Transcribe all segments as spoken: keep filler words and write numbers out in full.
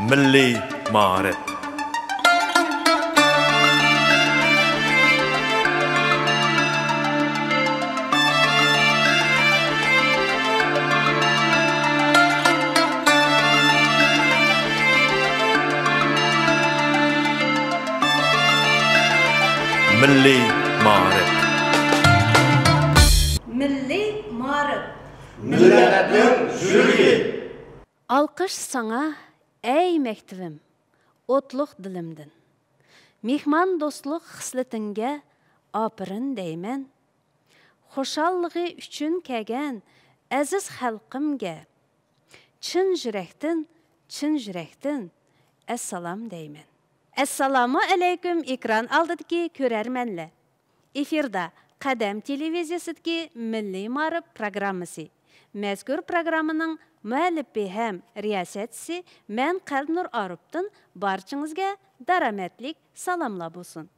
مىللىي مائارىپ. مىللىي مائارىپ. مىللىي مائارىپ. مىللەتنىڭ يۈرىكى. ئالقىش ساڭا، ئەي مەكتىۋىم، ئوتلۇق دىلىمدىن. مېھماندوستلۇق خىسلىتىڭگە ئاپىرىن دەيمەن. خۇشاللىقى ئۈچۈن كەلگەن ئەزىز خەلقىمگە چىن يۈرەكتىن، چىن يۈرەكتىن ئەسسالام دەيمەن. ئەسسالامۇ ئەلەيكۇم، ئېكران ئالدىدىكى كۆرەرمەنلەر. ئېفىردا قەدەم تېلېۋىزىيەسىدىكى مىللىي مائارىپ پروگراممىسى. مەزكۇر پروگراممىنىڭ مۇئەللىپى ھەم رىياسەتچىسى مەن قەلبىنۇر ئارىپتىن بارچىڭىزگە دارامەتلىك سالاملار بولسۇن.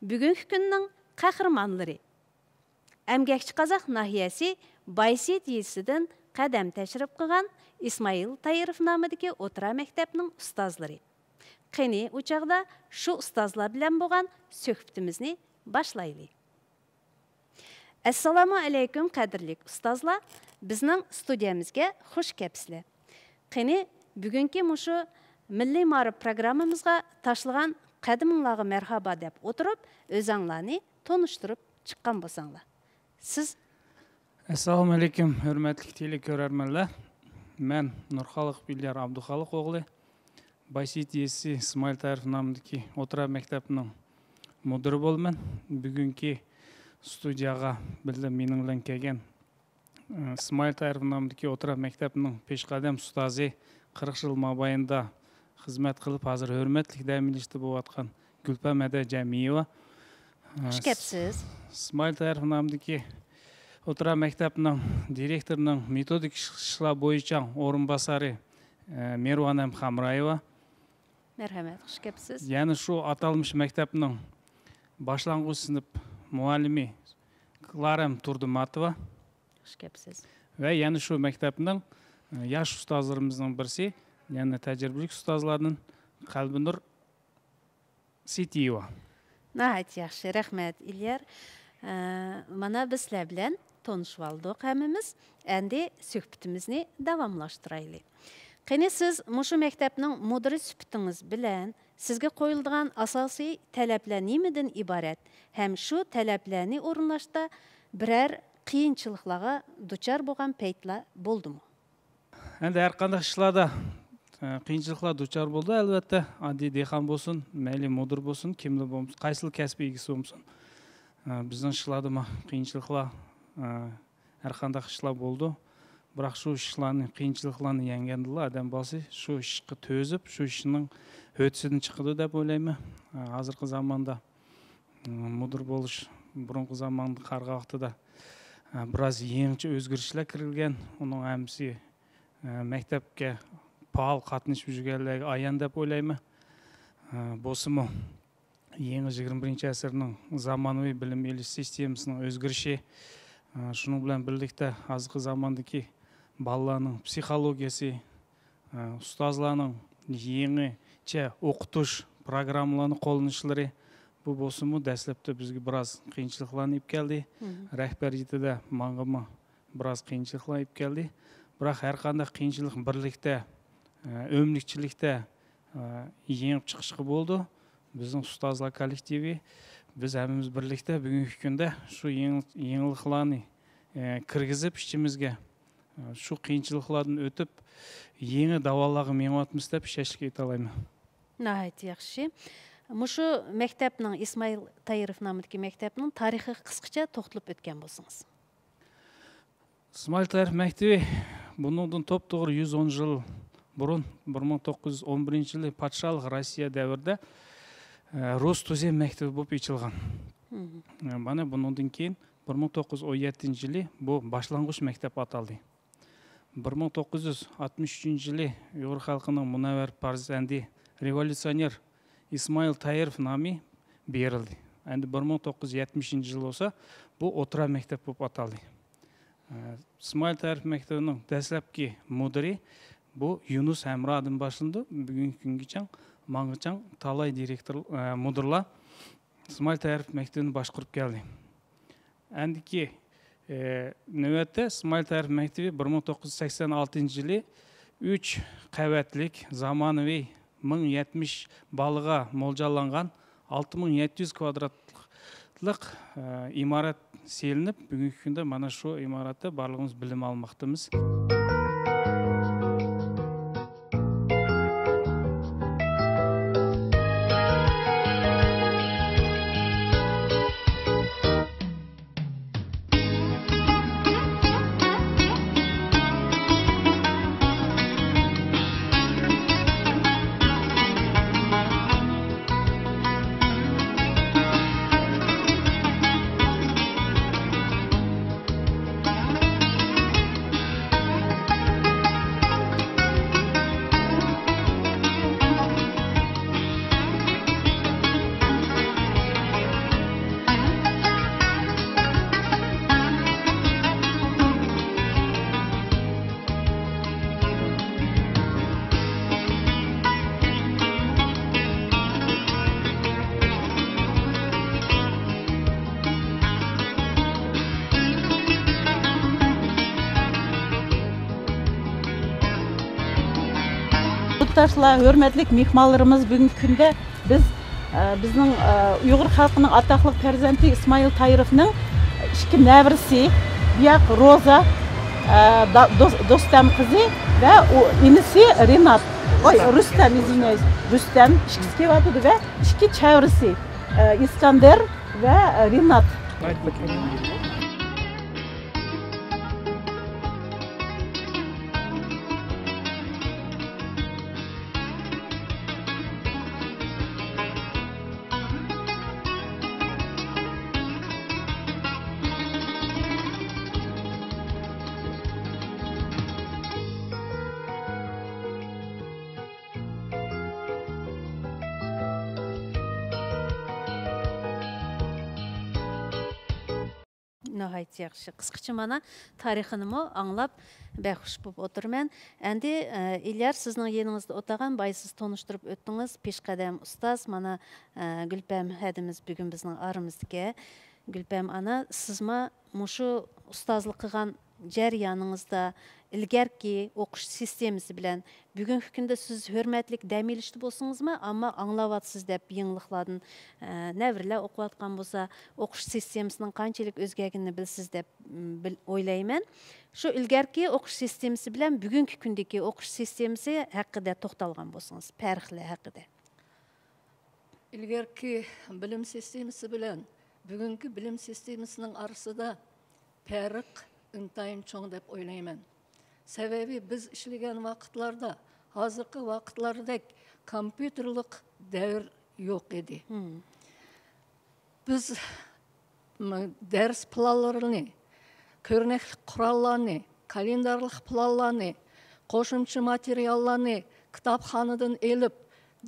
بۈگۈنكى كۈننىڭ قەھرىمانلىرى. ئەمگەكچى قازاق ناھىيەسى بايسېيىت يېزىسىدىن قەدەم تەشرىپ قىلغان ئىسمائىل تايىروف نامىدىكى ئوتتۇرا مەكتەپنىڭ ئۇستازلىرى. قېنى، ئۇ چاغدا شۇ ئۇستازلار بىلەن بولغان سۆھبىتىمىزنى باشلايلى. ئەسسالامۇ ئەلەيكۇم، قەدىرلىك ئۇستازلار، بىزنىڭ ستۇدىيەمىزگە خۇش كەپسىلەر. قېنى، بۈگۈنكى مۇشۇ مىللىي مائارىپ پروگراممىمىزغا تاشلىغان قەدىمىڭلارغا مەرھابا دەپ ئولتۇرۇپ، ئۆزەڭلارنى تونۇشتۇرۇپ چىققان بولساڭلار. سىز. ئەسسالامۇ ئەلەيكۇم، ھۆرمەتلىك تېلېكۆرەرمەنلەر. مەن نۇرخالىقوف ئىليار ئابدۇخالىق ئوغلى. بايسېيىت يېزىسى ئىسمائىل تايىروف نامىدىكى ئوتتۇرا مەكتەپنىڭ مۇدىرى بولىمەن. بۈگۈنكى ستۇدىيەگە بىللە مېنىڭ بىلەن كەلگەن، ئى، ئىسمائىل تايىروف نامىدىكى ئوتتۇرا مەكتەپنىڭ پېشقەدەم ئۇستازى، قىرىق يىل مابەينىدە خىزمەت قىلىپ، ھازىر ھۆرمەتلىك دەم ئېلىشتا بولۇۋاتقان گۈلپەم ھەدە جەمىيېۋا. ئى، خۇش كەپسىز. ئىسمائىل تايىروف نامىدىكى ئوتتۇرا مەكتەپنىڭ دىرېكتورىنىڭ مېتودىك ئىشلار بويىچە ئورۇنباسارى، ئى، مېرۋانەم خامرايېۋا. مەرھەمەت، خۇش كەپسىز. يەنە شۇ ئاتالمىش مەكتەپنىڭ باشلانغۇچ سىنىپ مۇئەللىمى كلارەم تۇردىماتوۋا. خۇش كەپسىز. ۋە يەنە شۇ مەكتەپنىڭ، ئى، ياش ئۇستازلىرىمىزنىڭ بىرسى، يەنە تەجرىبىلىك ئۇستازلاردىن قەلبىنۇر سېيتىيېۋا. ناھايىتى ياخشى، رەھمەت، ئىليار. ئە، مانا، بىز سىلەر بىلەن تونۇشۇۋالدۇق ھەممىمىز. ئەمدى سۆھبىتىمىزنى داۋاملاشتۇرايلى. قېنى، سىز مۇشۇ مەكتەپنىڭ مۇدىرى سۈپىتىڭىز بىلەن سىزگە قويۇلىدىغان ئاساسىي تەلەپلەر نېمىدىن ئىبارەت ھەم شۇ تەلەپلەرنى ئورۇنلاشتا بىرەر قىيىنچىلىقلارغا دۇچار بولغان پەيتلەر بولدىمۇ؟ ئەمدى ھەر قانداق ئىشلاردا، ئە، قىيىنچىلىقلار دۇچار بولىدۇ، ئەلۋەتتە. ئاددىي دېھقان بولسۇن، مەيلى مۇدىر بولسۇن، كىملا بولمىسۇن، قايسىلا كەسىپ ئىگىسى بولمىسۇن. ئە، بىزنىڭ ئىشلاردىمۇ قىيىنچىلىقلار، ئە، ھەر قانداق ئىشلار بولىدۇ. بىراق شۇ ئىشلارنى، قىيىنچىلىقلارنى يەڭگەندىلا ئادەم بالىسى شۇ ئىشقا تۈزۈپ، شۇ ئىشنىڭ ھۆدىسىدىن چىقىدۇ دەپ ئويلايمەن. ئە، ھازىرقى زاماندا مۇدىر بولۇش بۇرۇنقى زامانغا قارىغان ۋاقتىدا، ئە، بىراز يېڭىچە ئۆزگىرىشلەر كىرگۈزگەن. ئۇنىڭ ھەممىسى، ئە، مەكتەپكە پائال قاتنىشىپ يۈرگەنلەرگە ئايان دەپ ئويلايمەن. ئە، بولسىمۇ، يېڭى يىگىرمە بىرىنچى ئەسىرنىڭ زامانىۋى بىلىم ئېلىش سىستېمىسىنىڭ ئۆزگىرىشى، ئە، شۇنىڭ بىلەن بىرلىكتە، ھازىرقى زاماندىكى بالىلارنىڭ پسىخولوگىيەسى، ئۇستازلارنىڭ يېڭىچە ئوقۇتۇش پروگراممىلارنى قوللىنىشلىرى، بۇ بولسىمۇ دەسلەپتە بىزگە بىراز قىيىنچىلىقلارنى ئېلىپ كەلدى. مم. رەھبەرىيىتىدە ماڭىمۇ بىراز قىيىنچىلىقلار ئېلىپ كەلدى. بىراق ھەر قانداق قىيىنچىلىق بىرلىكتە، ئە، ئۆملۈكچىلىكتە، ئە، يېڭىپ چىقىشقا بولىدۇ. بىزنىڭ ئۇستازلار كوللېكتىۋى، بىز ھەممىمىز بىرلىكتە بۈگۈنكى كۈندە شۇ يېڭى، يېڭىلىقلارنى، ئە، كىرگۈزۈپ ئىچىمىزگە، شۇ قىيىنچىلىقلاردىن ئۆتۈپ، يېڭى داۋانلارغا مېڭىۋاتىمىز دەپ ئىشەنچلىك ئېيتالايمەن. ناھايىتى ياخشى. مۇشۇ مەكتەپنىڭ، ئىسمائىل تايىروف نامىدىكى مەكتەپنىڭ تارىخىغا قىسقىچە توختىلىپ ئۆتكەن بولسىڭىز. ئىسمائىل تايىروف مەكتىۋى بۇنىڭدىن توپتوغرا يۈز ئون يىل بۇرۇن، بىر مىڭ توققۇز يۈز ئون بىرىنچى يىلى پادىشاھلىق روسىيە دەۋرىدە، ئە، رۇس تۇزى مەكتىۋى بولۇپ ئېچىلغان. مم. ئە، مانا بۇنىڭدىن كېيىن بىر مىڭ توققۇز يۈز ئون يەتتىنچى يىلى بۇ باشلانغۇچ مەكتەپ ئاتالدى. بىر مىڭ توققۇز يۈز ئاتمىش ئۈچىنچى يىلى ئۇيغۇر خەلقىنىڭ مۇنەۋۋەر پەرزەندى، رېۋوليۇتسىيونېر ئىسمائىل تايىروف نامى بېرىلدى. ئەمدى بىر مىڭ توققۇز يۈز يەتمىشىنچى يىل بولسا، بۇ ئوتتۇرا مەكتەپ بولۇپ ئاتالدى. ئە، ئىسمائىل تايىروف مەكتىۋىنىڭ دەسلەپكى مۇدىرى بۇ يۇنۇس ھەمرادىن باشلىنىدۇ. بۈگۈنكى كۈنگىچە ماڭىچاڭ تالاي دىرېكتور، ئە، مۇدىرلار ئىسمائىل تەرىپ مەكتىپىنى باشقۇرۇپ كەلدى. ئەندىكى، ئە، نۆۋەتتە ئىسمائىل تەرىپ مەكتىپى بىر مىڭ توققۇز يۈز سەكسەن ئالتىنچى يىلى ئۈچ قەۋەتلىك زامانىۋى مىڭ يەتمىش بالىغا مولجاللانغان ئالتە مىڭ يەتتە يۈز كۋادراتلىق، ئە، ئىمارەت سېلىنىپ، بۈگۈنكى كۈندە مانا شۇ ئىمارەتتە بارلىقىمىز بىلىم ئالماقتىمىز. يۇرتداشلار، ھۆرمەتلىك مېھمانلىرىمىز، بۈگۈنكى كۈندە بىز، ئە، بىزنىڭ، ئە، ئۇيغۇر خەلقىنىڭ ئاتاقلىق پەرزەنتى ئىسمائىل تايىروفنىڭ ئىككى نەۋرىسى، بۇياق روزا، ئە، دا-، دوس-، دوستەم قىزى ۋە ئۇ ئىنىسى رىنات، ئوي، رۇستەم، ئىزۋىنيايس، رۇستەم ئىككىسى كېلىۋاتىدۇ ۋە ئىككى چەۋرىسى، ئە، ئىسكەندەر ۋە رىنات. ناھايىتى ياخشى. قىسقىچە مانا تارىخىنىمۇ ئاڭلاپ بەك خۇش بولۇپ ئولتۇرىمەن. ئەمدى، ئە، ئىليار، سىزنىڭ يېنىڭىزدا ئولتۇرغان، بايا سىز تونۇشتۇرۇپ ئۆتتىڭىز، پېشقەدەم ئۇستاز، مانا، ئە، گۈلپەم ھەدىمىز بۈگۈن بىزنىڭ ئارىمىزدىكى. گۈلپەم ئانا، سىزمۇ مۇشۇ ئۇستازلىق قىلغان جەريانىڭىزدا ئىلگەركى ئوقۇش سىستېمىسى بىلەن بۈگۈنكى كۈندە سىز ھۆرمەتلىك دەم ئېلىشتا بولسىڭىزمۇ، ئەمما ئاڭلاۋاتىسىز دەپ يېڭىلىقلاردىن، ئە، نەۋرىلەر ئوقۇۋاتقان بولسا، ئوقۇش سىستېمىسىنىڭ قانچىلىك ئۆزگەرگىنىنى بىلىسىز دەپ، م، بىل-، ئويلايمەن. شۇ ئىلگەركى ئوقۇش سىستېمىسى بىلەن بۈگۈنكى كۈندىكى ئوقۇش سىستېمىسى ھەققىدە توختالغان بولسىڭىز، پەرقلەر ھەققىدە. ئىلگەركى بىلىم سىستېمىسى بىلەن بۈگۈنكى بىلىم سىستېمىسىنىڭ ئارىسىدا پەرق ئىنتايىن چوڭ دەپ ئويلايمەن. سەۋەبى، بىز ئىشلىگەن ۋاقىتلاردا ھازىرقى ۋاقىتلاردەك كومپيۇتېرلىق دەۋر يوق ئىدى. مم. بىز، م، دەرس پىلانلىرىنى، كۆرنەكلىك قوراللارنى، كالېندارلىق پىلانلارنى، قوشۇمچە ماتېرىياللارنى كىتابخانىدىن ئېلىپ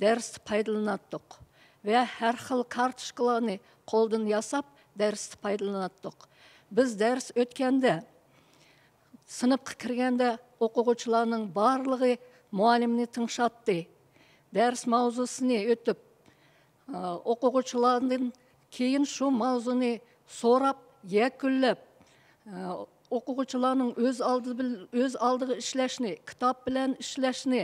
دەرستە پايدىلىناتتۇق ۋە ھەر خىل كارتوچكىلارنى قولدىن ياساپ دەرستە پايدىلىناتتۇق. بىز دەرس ئۆتكەندە، سىنىپقا كىرگەندە ئوقۇغۇچىلارنىڭ بارلىقى مۇئەللىمنى تىڭشاتتى. دەرس ماۋزۇسىنى ئۆتۈپ، ئوقۇغۇچىلاردىن كېيىن شۇ ماۋزۇنى سوراپ، يەكۈنلەپ، ئوقۇغۇچىلارنىڭ ئۆز ئالدى بىل-، ئۆز ئالدىغا ئىشلەشنى، كىتاب بىلەن ئىشلەشنى،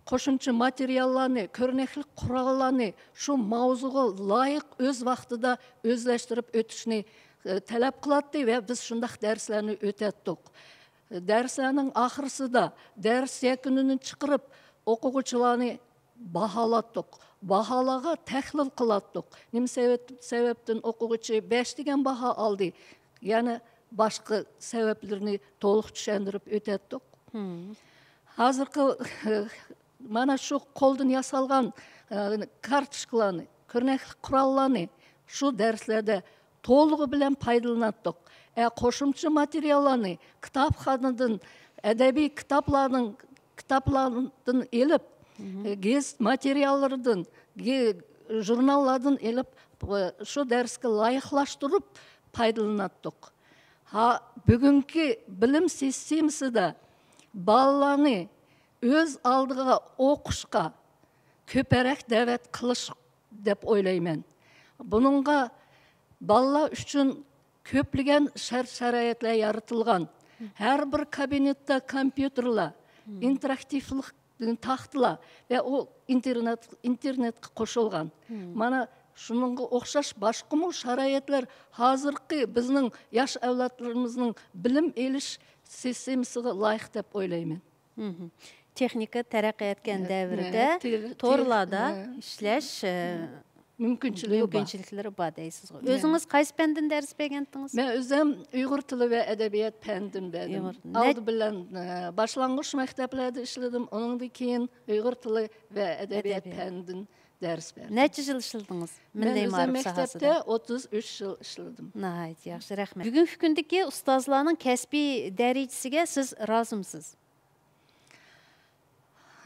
قوشۇمچە ماتېرىياللارنى، كۆرنەكلىك قوراللارنى شۇ ماۋزۇغا لايىق ئۆز ۋاقتىدا ئۆزلەشتۈرۈپ ئۆتۈشنى تەلەپ قىلاتتى ۋە بىز شۇنداق دەرسلەرنى ئۆتەتتۇق. دەرسلەرنىڭ ئاخىرسىدا دەرس يەكۈنىنى چىقىرىپ، ئوقۇغۇچىلارنى باھالاتتۇق. باھالارغا تەھلىل قىلاتتۇق. نېمە سەۋەب-، سەۋەبتىن ئوقۇغۇچى بەش دېگەن باھا ئالدى؟ يەنە باشقا سەۋەبلىرىنى تولۇق چۈشەندۈرۈپ ئۆتەتتۇق. ھازىرقى، مانا شۇ قولدىن ياسالغان، ئە، كارتوچكىلارنى، كۆرنەكلىك قوراللارنى شۇ دەرسلەردە تولۇقى بىلەن پايدىلىناتتۇق. ئە، قوشۇمچە ماتېرىياللارنى كىتابخانىدىن، ئەدەبىي كىتابلارنىڭ، كىتابلاردىن ئېلىپ، ئە، گېزىت ماتېرىياللىرىدىن، گې-، ژۇرناللاردىن ئېلىپ، ئە، شۇ دەرسكە لايىقلاشتۇرۇپ پايدىلىناتتۇق. ھا، بۈگۈنكى بىلىم سىستېمىسىدا بالىلارنى ئۆز ئالدىغا ئوقۇشقا كۆپرەك دەۋەت قىلىش دەپ ئويلايمەن. بۇنىڭغا بالىلار ئۈچۈن كۆپلىگەن شەرت-شارائىتلار يارىتىلغان. ھەر بىر كابىنېتتا كومپيۇتېرلار، ئىنتېراكتىپلىق تاختىلار ۋە ئۇ ئىنتېرنېت، ئىنتېرنېتقا قوشۇلغان. مانا شۇنىڭغا ئوخشاش باشقىمۇ شارائىتلار ھازىرقى بىزنىڭ ياش ئەۋلادلىرىمىزنىڭ بىلىم ئېلىش سىستېمىسىغا لايىق دەپ ئويلايمەن. مھم. تېخنىكا تەرەققىي ئەتكەن دەۋردە تورلاردا ئىشلەش، ئە، مۇمكىنچىلىكى بار. مۇمكىنچىلىكلىرى بار دەيسىزغۇ. ئۆزىڭىز قايسى پەندىن دەرس بەرگەنتىڭىز؟ مەن ئۆزۈم ئۇيغۇر تىلى ۋە ئەدەبىيات پەنىدىن بەردىم. ئۇيغۇر. نە- ئالدى بىلەن، ئە، باشلانغۇچ مەكتەپلەردە ئىشلىدىم، ئۇنىڭدىن كېيىن ئۇيغۇر تىلى ۋە ئەدەبىيات ئەدەبىيات. پەنىدىن دەرس بەردىم. نەچچە يىل ئىشلىدىڭىز؟ مەن مىللىي ئۆزۈم مائارىپ مەكتەپتە ساھەسىدە. ئوتتۇز ئۈچ يىل ئىشلىدىم. ناھايىتى ياخشى، رەھمەت. بۈگۈنكى كۈندىكى ئۇستازلارنىڭ كەسپىي دەرىجىسىگە سىز رازىمسىز؟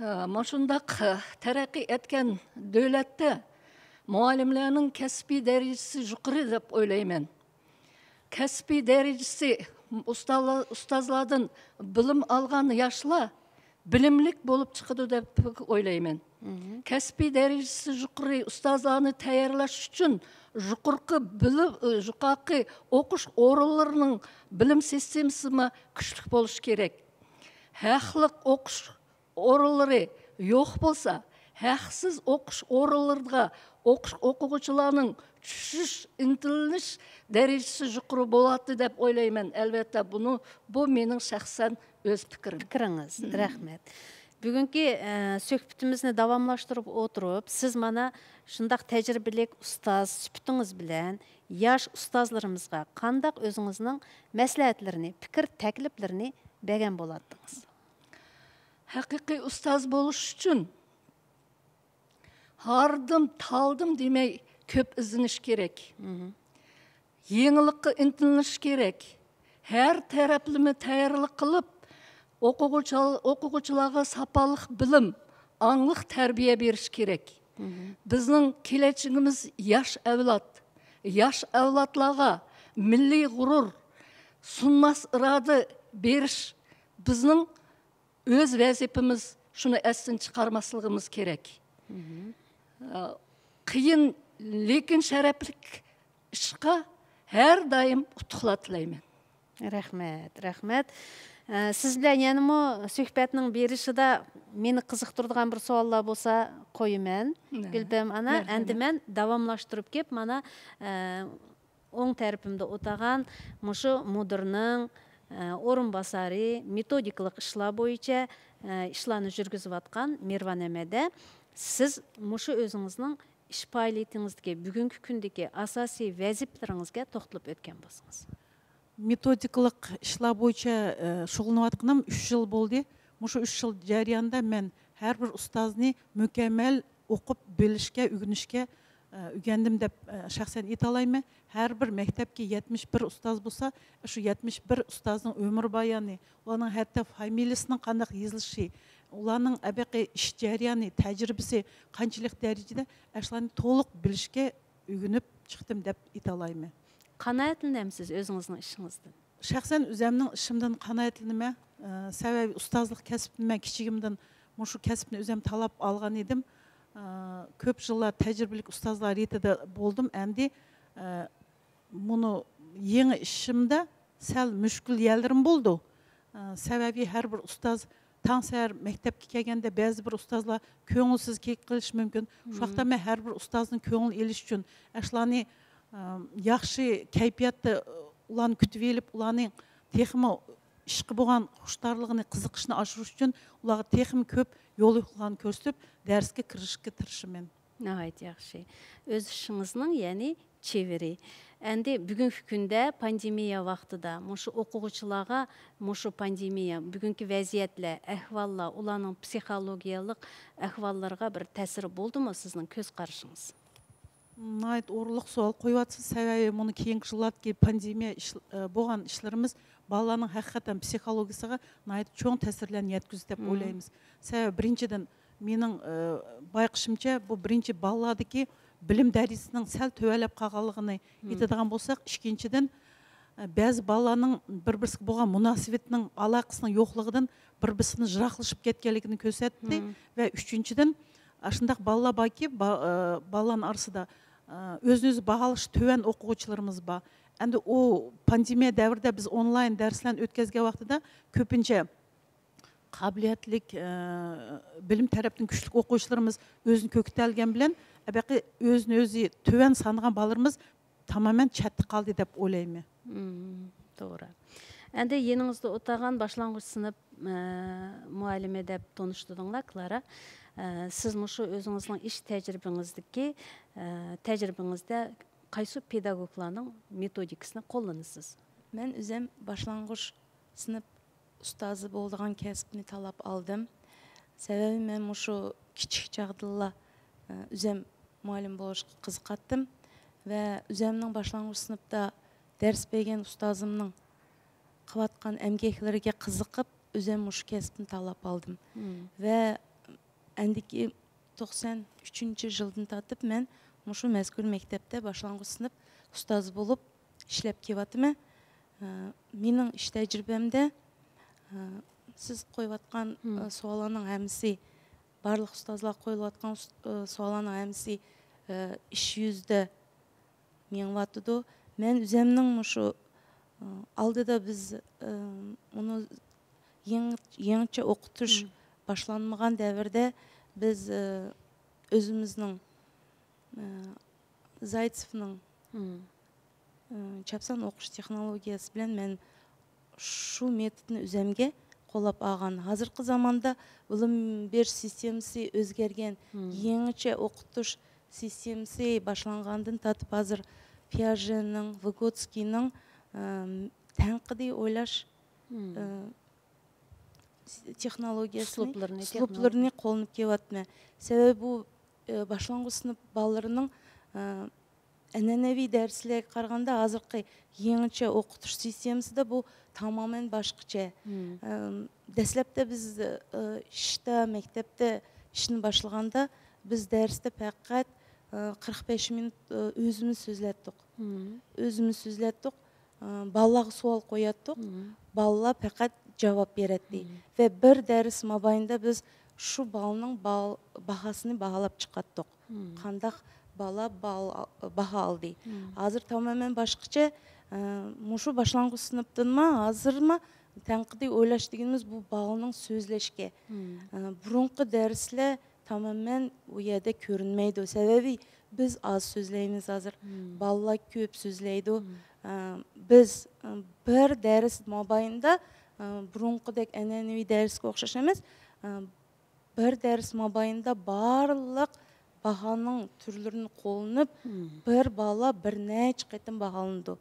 ھە، مۇشۇنداق تەرەققىي ئەتكەن دۆلەتتە مۇئەللىملەرنىڭ كەسپىي دەرىجىسى يۇقىرى دەپ ئويلايمەن. كەسپىي دەرىجىسى ئۇستازلار-، ئۇستازلاردىن بىلىم ئالغان ياشلار بىلىملىك بولۇپ چىقىدۇ دەپ ئويلايمەن. كەسپىي دەرىجىسى يۇقىرى ئۇستازلارنى تەييارلاش ئۈچۈن يۇقىرىقى بىلىم، يۇقىرىقى ئوقۇش ئورۇنلىرىنىڭ بىلىم سىستېمىسىمۇ كۈچلۈك بولۇشى كېرەك. ھەقلىق ئوقۇش ئورۇنلىرى يوق بولسا، ھەقسىز ئوقۇش ئورۇنلىرىغا ئوقۇش، ئوقۇغۇچىلارنىڭ چۈشۈش، ئىنتىلىش دەرىجىسى يۇقىرى بولاتتى دەپ ئويلايمەن. ئەلۋەتتە، بۇنى، بۇ مېنىڭ شەخسەن ئۆز پىكرىم. پىكرىڭىز، رەھمەت. بۈگۈنكى، ئە، سۆھبىتىمىزنى داۋاملاشتۇرۇپ ئولتۇرۇپ، سىز مانا شۇنداق تەجرىبىلىك ئۇستاز سۈپىتىڭىز بىلەن ياش ئۇستازلىرىمىزغا قانداق ئۆزىڭىزنىڭ مەسلىھەتلىرىنى، پىكىر تەكلىپلىرىنى بەرگەن بولاتتىڭىز؟ ھەقىقىي ئۇستاز بولۇش ئۈچۈن ھاردىم، تالدىم دېمەي كۆپ ئىزدىنىش كېرەك. يېڭىلىققا ئىنتىلىش كېرەك. ھەر تەرەپلىمە تەييارلىق قىلىپ، ئوقۇغۇچىل-، ئوقۇغۇچىلارغا ساپالىق بىلىم، ئاڭلىق تەربىيە بېرىش كېرەك. بىزنىڭ كېلەچىكىمىز ياش ئەۋلاد. ياش ئەۋلادلارغا مىللىي غۇرۇر، سۇنماس ئىرادە بېرىش بىزنىڭ ئۆز ۋەزىپىمىز، شۇنى ئەستىن چىقارماسلىقىمىز كېرەك. ئە، قىيىن، لېكىن شەرەپلىك ئىشقا ھەر دائىم ئۇتۇقلار تىلەيمەن. رەھمەت، رەھمەت. ئە، سىز بىلەن يەنىمۇ سۆھبەتنىڭ بېرىشىدا مېنى قىزىقتۇرىدىغان بىر سوئاللار بولسا قويىمەن، گۈلپەم ئانا. ئەمدى مەن داۋاملاشتۇرۇپ كېلىپ، مانا، ئە، ئوڭ تەرىپىمدە ئولتۇرغان مۇشۇ مۇدىرنىڭ، ئە، ئورۇنباسارى، مېتودىكىلىق ئىشلار بويىچە، ئە، ئىشلارنى يۈرگۈزۈۋاتقان مىرۋان ئەمەدە، سىز مۇشۇ ئۆزىڭىزنىڭ ئىش پائالىيىتىڭىزدىكى، بۈگۈنكى كۈندىكى ئاساسىي ۋەزىپىلىرىڭىزگە توختىلىپ ئۆتكەن بولسىڭىز. مېتودىكىلىق ئىشلار بويىچە، ئە، شۇغۇللىنىۋاتقىنىم ئۈچ يىل بولدى. مۇشۇ ئۈچ يىل جەريانىدا مەن ھەر بىر ئۇستازنى مۇكەممەل ئوقۇپ بىلىشكە، ئۆگىنىشكە، ئە، ئۆگەندىم دەپ، ئە، شەخسەن ئېيتالايمەن. ھەر بىر مەكتەپكە يەتمىش بىر ئۇستاز بولسا، شۇ يەتمىش بىر ئۇستازنىڭ ئۆمۈربايانى، ئۇلارنىڭ ھەتتا فامىلىسىنىڭ قانداق يېزىلىشى، ئۇلارنىڭ ئەبەقى ئىش جەريانى، تەجرىبىسى قانچىلىك دەرىجىدە، ئاشۇلارنى تولۇق بىلىشكە ئۆگىنىپ چىقتىم دەپ ئېيتالايمەن. قانائەتلىنەمسىز ئۆزىڭىزنىڭ ئىشىڭىزدىن؟ شەخسەن ئۆزەمنىڭ ئىشىمدىن قانائەتلىنىمەن. ئە، سەۋەبى ئۇستازلىق كەسپىنى مەن كىچىكىمدىن مۇشۇ كەسىپنى ئۆزەم تاللاپ ئالغان ئىدىم. ئە، كۆپ يىللار تەجرىبىلىك ئۇستازلار رېتىدە بولدۇم. ئەمدى، ئە، مۇنۇ يېڭى ئىشىمدا سەل مۈشكۈل يەرلىرىم بولىدۇ. ئە، سەۋەبى ھەر بىر ئۇستاز تاڭ سەھەر مەكتەپكە كەلگەندە بەزى بىر ئۇستازلار كۆڭۈلسىز كېلىپ قېلىشى مۇمكىن. شۇ ۋاقىتتا مەن ھەر بىر ئۇستازنىڭ كۆڭلىنى ئېلىش ئۈچۈن، ئاشۇلارنى، ئە، ياخشى كەيپىياتتا، ئۇلارنى كۈتۈۋېلىپ، ئۇلارنىڭ تېخىمۇ ئىشقا بولغان خۇشتارلىقىنى، قىزىقىشىنى ئاشۇرۇش ئۈچۈن ئۇلارغا تېخىمۇ كۆپ يول يوپۇرمىلارنى كۆرسىتىپ، دەرسكە كىرىشىشكە تىرىشىمەن. ناھايىتى ياخشى. ئۆز ئىشىڭىزنىڭ، يەنى، چېۋىرى. ئەمدى بۈگۈنكى كۈندە پاندېمىيە ۋاقتىدا مۇشۇ ئوقۇغۇچىلارغا مۇشۇ پاندېمىيە، بۈگۈنكى ۋەزىيەتلەر، ئەھۋاللار، ئۇلارنىڭ پسىخولوگىيەلىك ئەھۋاللىرىغا بىر تەسىرى بولدىمۇ سىزنىڭ كۆز قارىشىڭىز؟ ناھايىتى ئورۇنلۇق سوئال قويۇۋاتىسىز، سەۋەبى مۇنۇ كېيىنكى يىللاردىكى پاندېمىيە ئىش-، ئە، بولغان ئىشلىرىمىز بالىلارنىڭ ھەقىقەتەن پسىخولوگىيىسىغا ناھايىتى چوڭ تەسىرلەرنى يەتكۈزدى دەپ ئويلايمىز. سەۋەبى، بىرىنچىدىن، مېنىڭ، ئە، بايقىشىمچە، بۇ بىرىنچى بالىلاردىكى بىلىم دەرىجىسىنىڭ سەل تۆۋەنلەپ قالغانلىقىنى ئېيتىدىغان بولساق، ئىككىنچىدىن، بەزى بالىلارنىڭ بىر-بىرسىگە بولغان مۇناسىۋىتىنىڭ، ئالاقىسىنىڭ يوقلۇقىدىن بىر-بىرسىدىن يىراقلىشىپ كەتكەنلىكىنى كۆرسەتتى. ۋە ئۈچىنچىدىن، ئاشۇنداق بالىلار باركى، با-، ئە، بالىلارنىڭ ئارىسىدا، ئە، ئۆزىنى ئۆزى باھالىشى تۆۋەن ئوقۇغۇچىلىرىمىز بار. ئەمدى ئۇ پاندېمىيە دەۋرىدە بىز ئونلاين دەرسلەرنى ئۆتكۈزگەن ۋاقتىدا كۆپىنچە قابىلىيەتلىك، ئە، بىلىم تەرەپتىن كۈچلۈك ئوقۇغۇچىلىرىمىز ئۆزىنى كۆكىتەلىگەن بىلەن، ئەبەقى ئۆزىنى ئۆزى تۆۋەن سانىغان بالىلىرىمىز تامامەن چەتتە قالدى دەپ ئويلايمەن. مم، توغرا. ئەندى يېنىڭىزدا ئولتۇرغان باشلانغۇچ سىنىپ، ئە، مۇئەللىمى دەپ تونۇشتۇردۇڭلار، كلارا. ئە، سىز مۇشۇ ئۆزىڭىزنىڭ ئىش تەجرىبىڭىزدىكى، ئە، تەجرىبىڭىزدە قايسى پېداگوگلارنىڭ مېتودىكىسىنى قوللىنىسىز؟ مەن ئۆزۈم باشلانغۇچ سىنىپ ئۇستازى بولىدىغان كەسىپنى تاللاپ ئالدىم. سەۋەبى مەن مۇشۇ كىچىك چاغدىلا، ئە، ئۆزۈم مۇئەللىم بولۇشقا قىزىقاتتىم ۋە ئۆزۈمنىڭ باشلانغۇچ سىنىپتا دەرس بەرگەن ئۇستازىمنىڭ قىلىۋاتقان ئەمگەكلىرىگە قىزىقىپ، ئۆزۈم مۇشۇ كەسىپنى تاللاپ ئالدىم. ۋە ئەندىكى توقسان ئۈچىنچى يىلدىن تارتىپ مەن مۇشۇ مەزكۇر مەكتەپتە باشلانغۇچ سىنىپ ئۇستازى بولۇپ ئىشلەپ كېلىۋاتىمەن. ئە، مېنىڭ ئىش تەجرىبەمدە، ئە، سىز قويۇۋاتقان، ئە، سوئاللارنىڭ ھەممىسى، بارلىق ئۇستازلار قويۇلۇۋاتقان ئۇس-، ئە، سوئاللارنىڭ ھەممىسى، ئە، ئىش يۈزىدە مېڭىۋاتىدۇ. مەن ئۆزۈمنىڭ مۇشۇ، ئە، ئالدىدا بىز، ئە، ئۇنى يېڭى، يېڭىچە ئوقۇتۇش باشلانمىغان دەۋردە بىز، ئە، ئۆزىمىزنىڭ، ئە، زايتسېفنىڭ، ئە، چاپسان ئوقۇش تېخنولوگىيەسى بىلەن مەن شۇ مېتودنى ئۆزۈمگە قوللاپ ئالغان. ھازىرقى زاماندا بىلىم بېرىش سىستېمىسى ئۆزگەرگەن، يېڭىچە ئوقۇتۇش سىستېمىسى باشلانغاندىن تارتىپ ھازىر پياژېنىڭ، ۋىگوتسكىينىڭ، ئە، تەنقىدىي ئويلاش، ئە، تېخنولوگىيەسىنى، ئۇسلۇبلىرىنى، ئۇسلۇبلىرىنى قوللىنىپ كېلىۋاتىمەن. سەۋەبى بۇ، ئە، باشلانغۇچ سىنىپ بالىلىرىنىڭ، ئە، ئەنئەنىۋى دەرسلەرگە قارىغاندا ھازىرقى يېڭىچە ئوقۇتۇش سىستېمىسىدا بۇ تامامەن باشقىچە. ئەم، دەسلەپتە بىز، ئە، ئىشتا، مەكتەپتە ئىشنى باشلىغاندا بىز دەرستە پەقەت، ئە، قىرىق بەش مىنۇت، ئە، ئۆزىمىز سۆزلەتتۇق. ئۆزىمىز سۆزلەتتۇق. ئە، بالىلارغا سوئال قوياتتۇق. بالىلار پەقەت جاۋاب بېرەتتى. ۋە بىر دەرس مابەينىدە بىز شۇ بالىنىڭ بال-، باھاسىنى باھالاپ چىقاتتۇق. قانداق بالا بال-، باھا ئالدى. ھازىر تامامەن باشقىچە، ئە، مۇشۇ باشلانغۇچ سىنىپتىنمۇ ھازىرمۇ تەنقىدىي ئويلاش دېگىنىمىز بۇ بالىنىڭ سۆزلەشكە. ئە، بۇرۇنقى دەرسلەر تامامەن ئۇ يەردە كۆرۈنمەيدۇ. سەۋەبى بىز ئاز سۆزلەيمىز ھازىر. بالىلار كۆپ سۆزلەيدۇ. ئە، بىز، ئە، بىر دەرس مابەينىدە، ئە، بۇرۇنقىدەك ئەنئەنىۋى دەرسكە ئوخشاش ئەمەس. ئە، بىر دەرس مابەينىدە بارلىق باھانىڭ تۈرلىرىنى قوللىنىپ، بىر بالا بىر نەچچە قېتىم باھالىنىدۇ.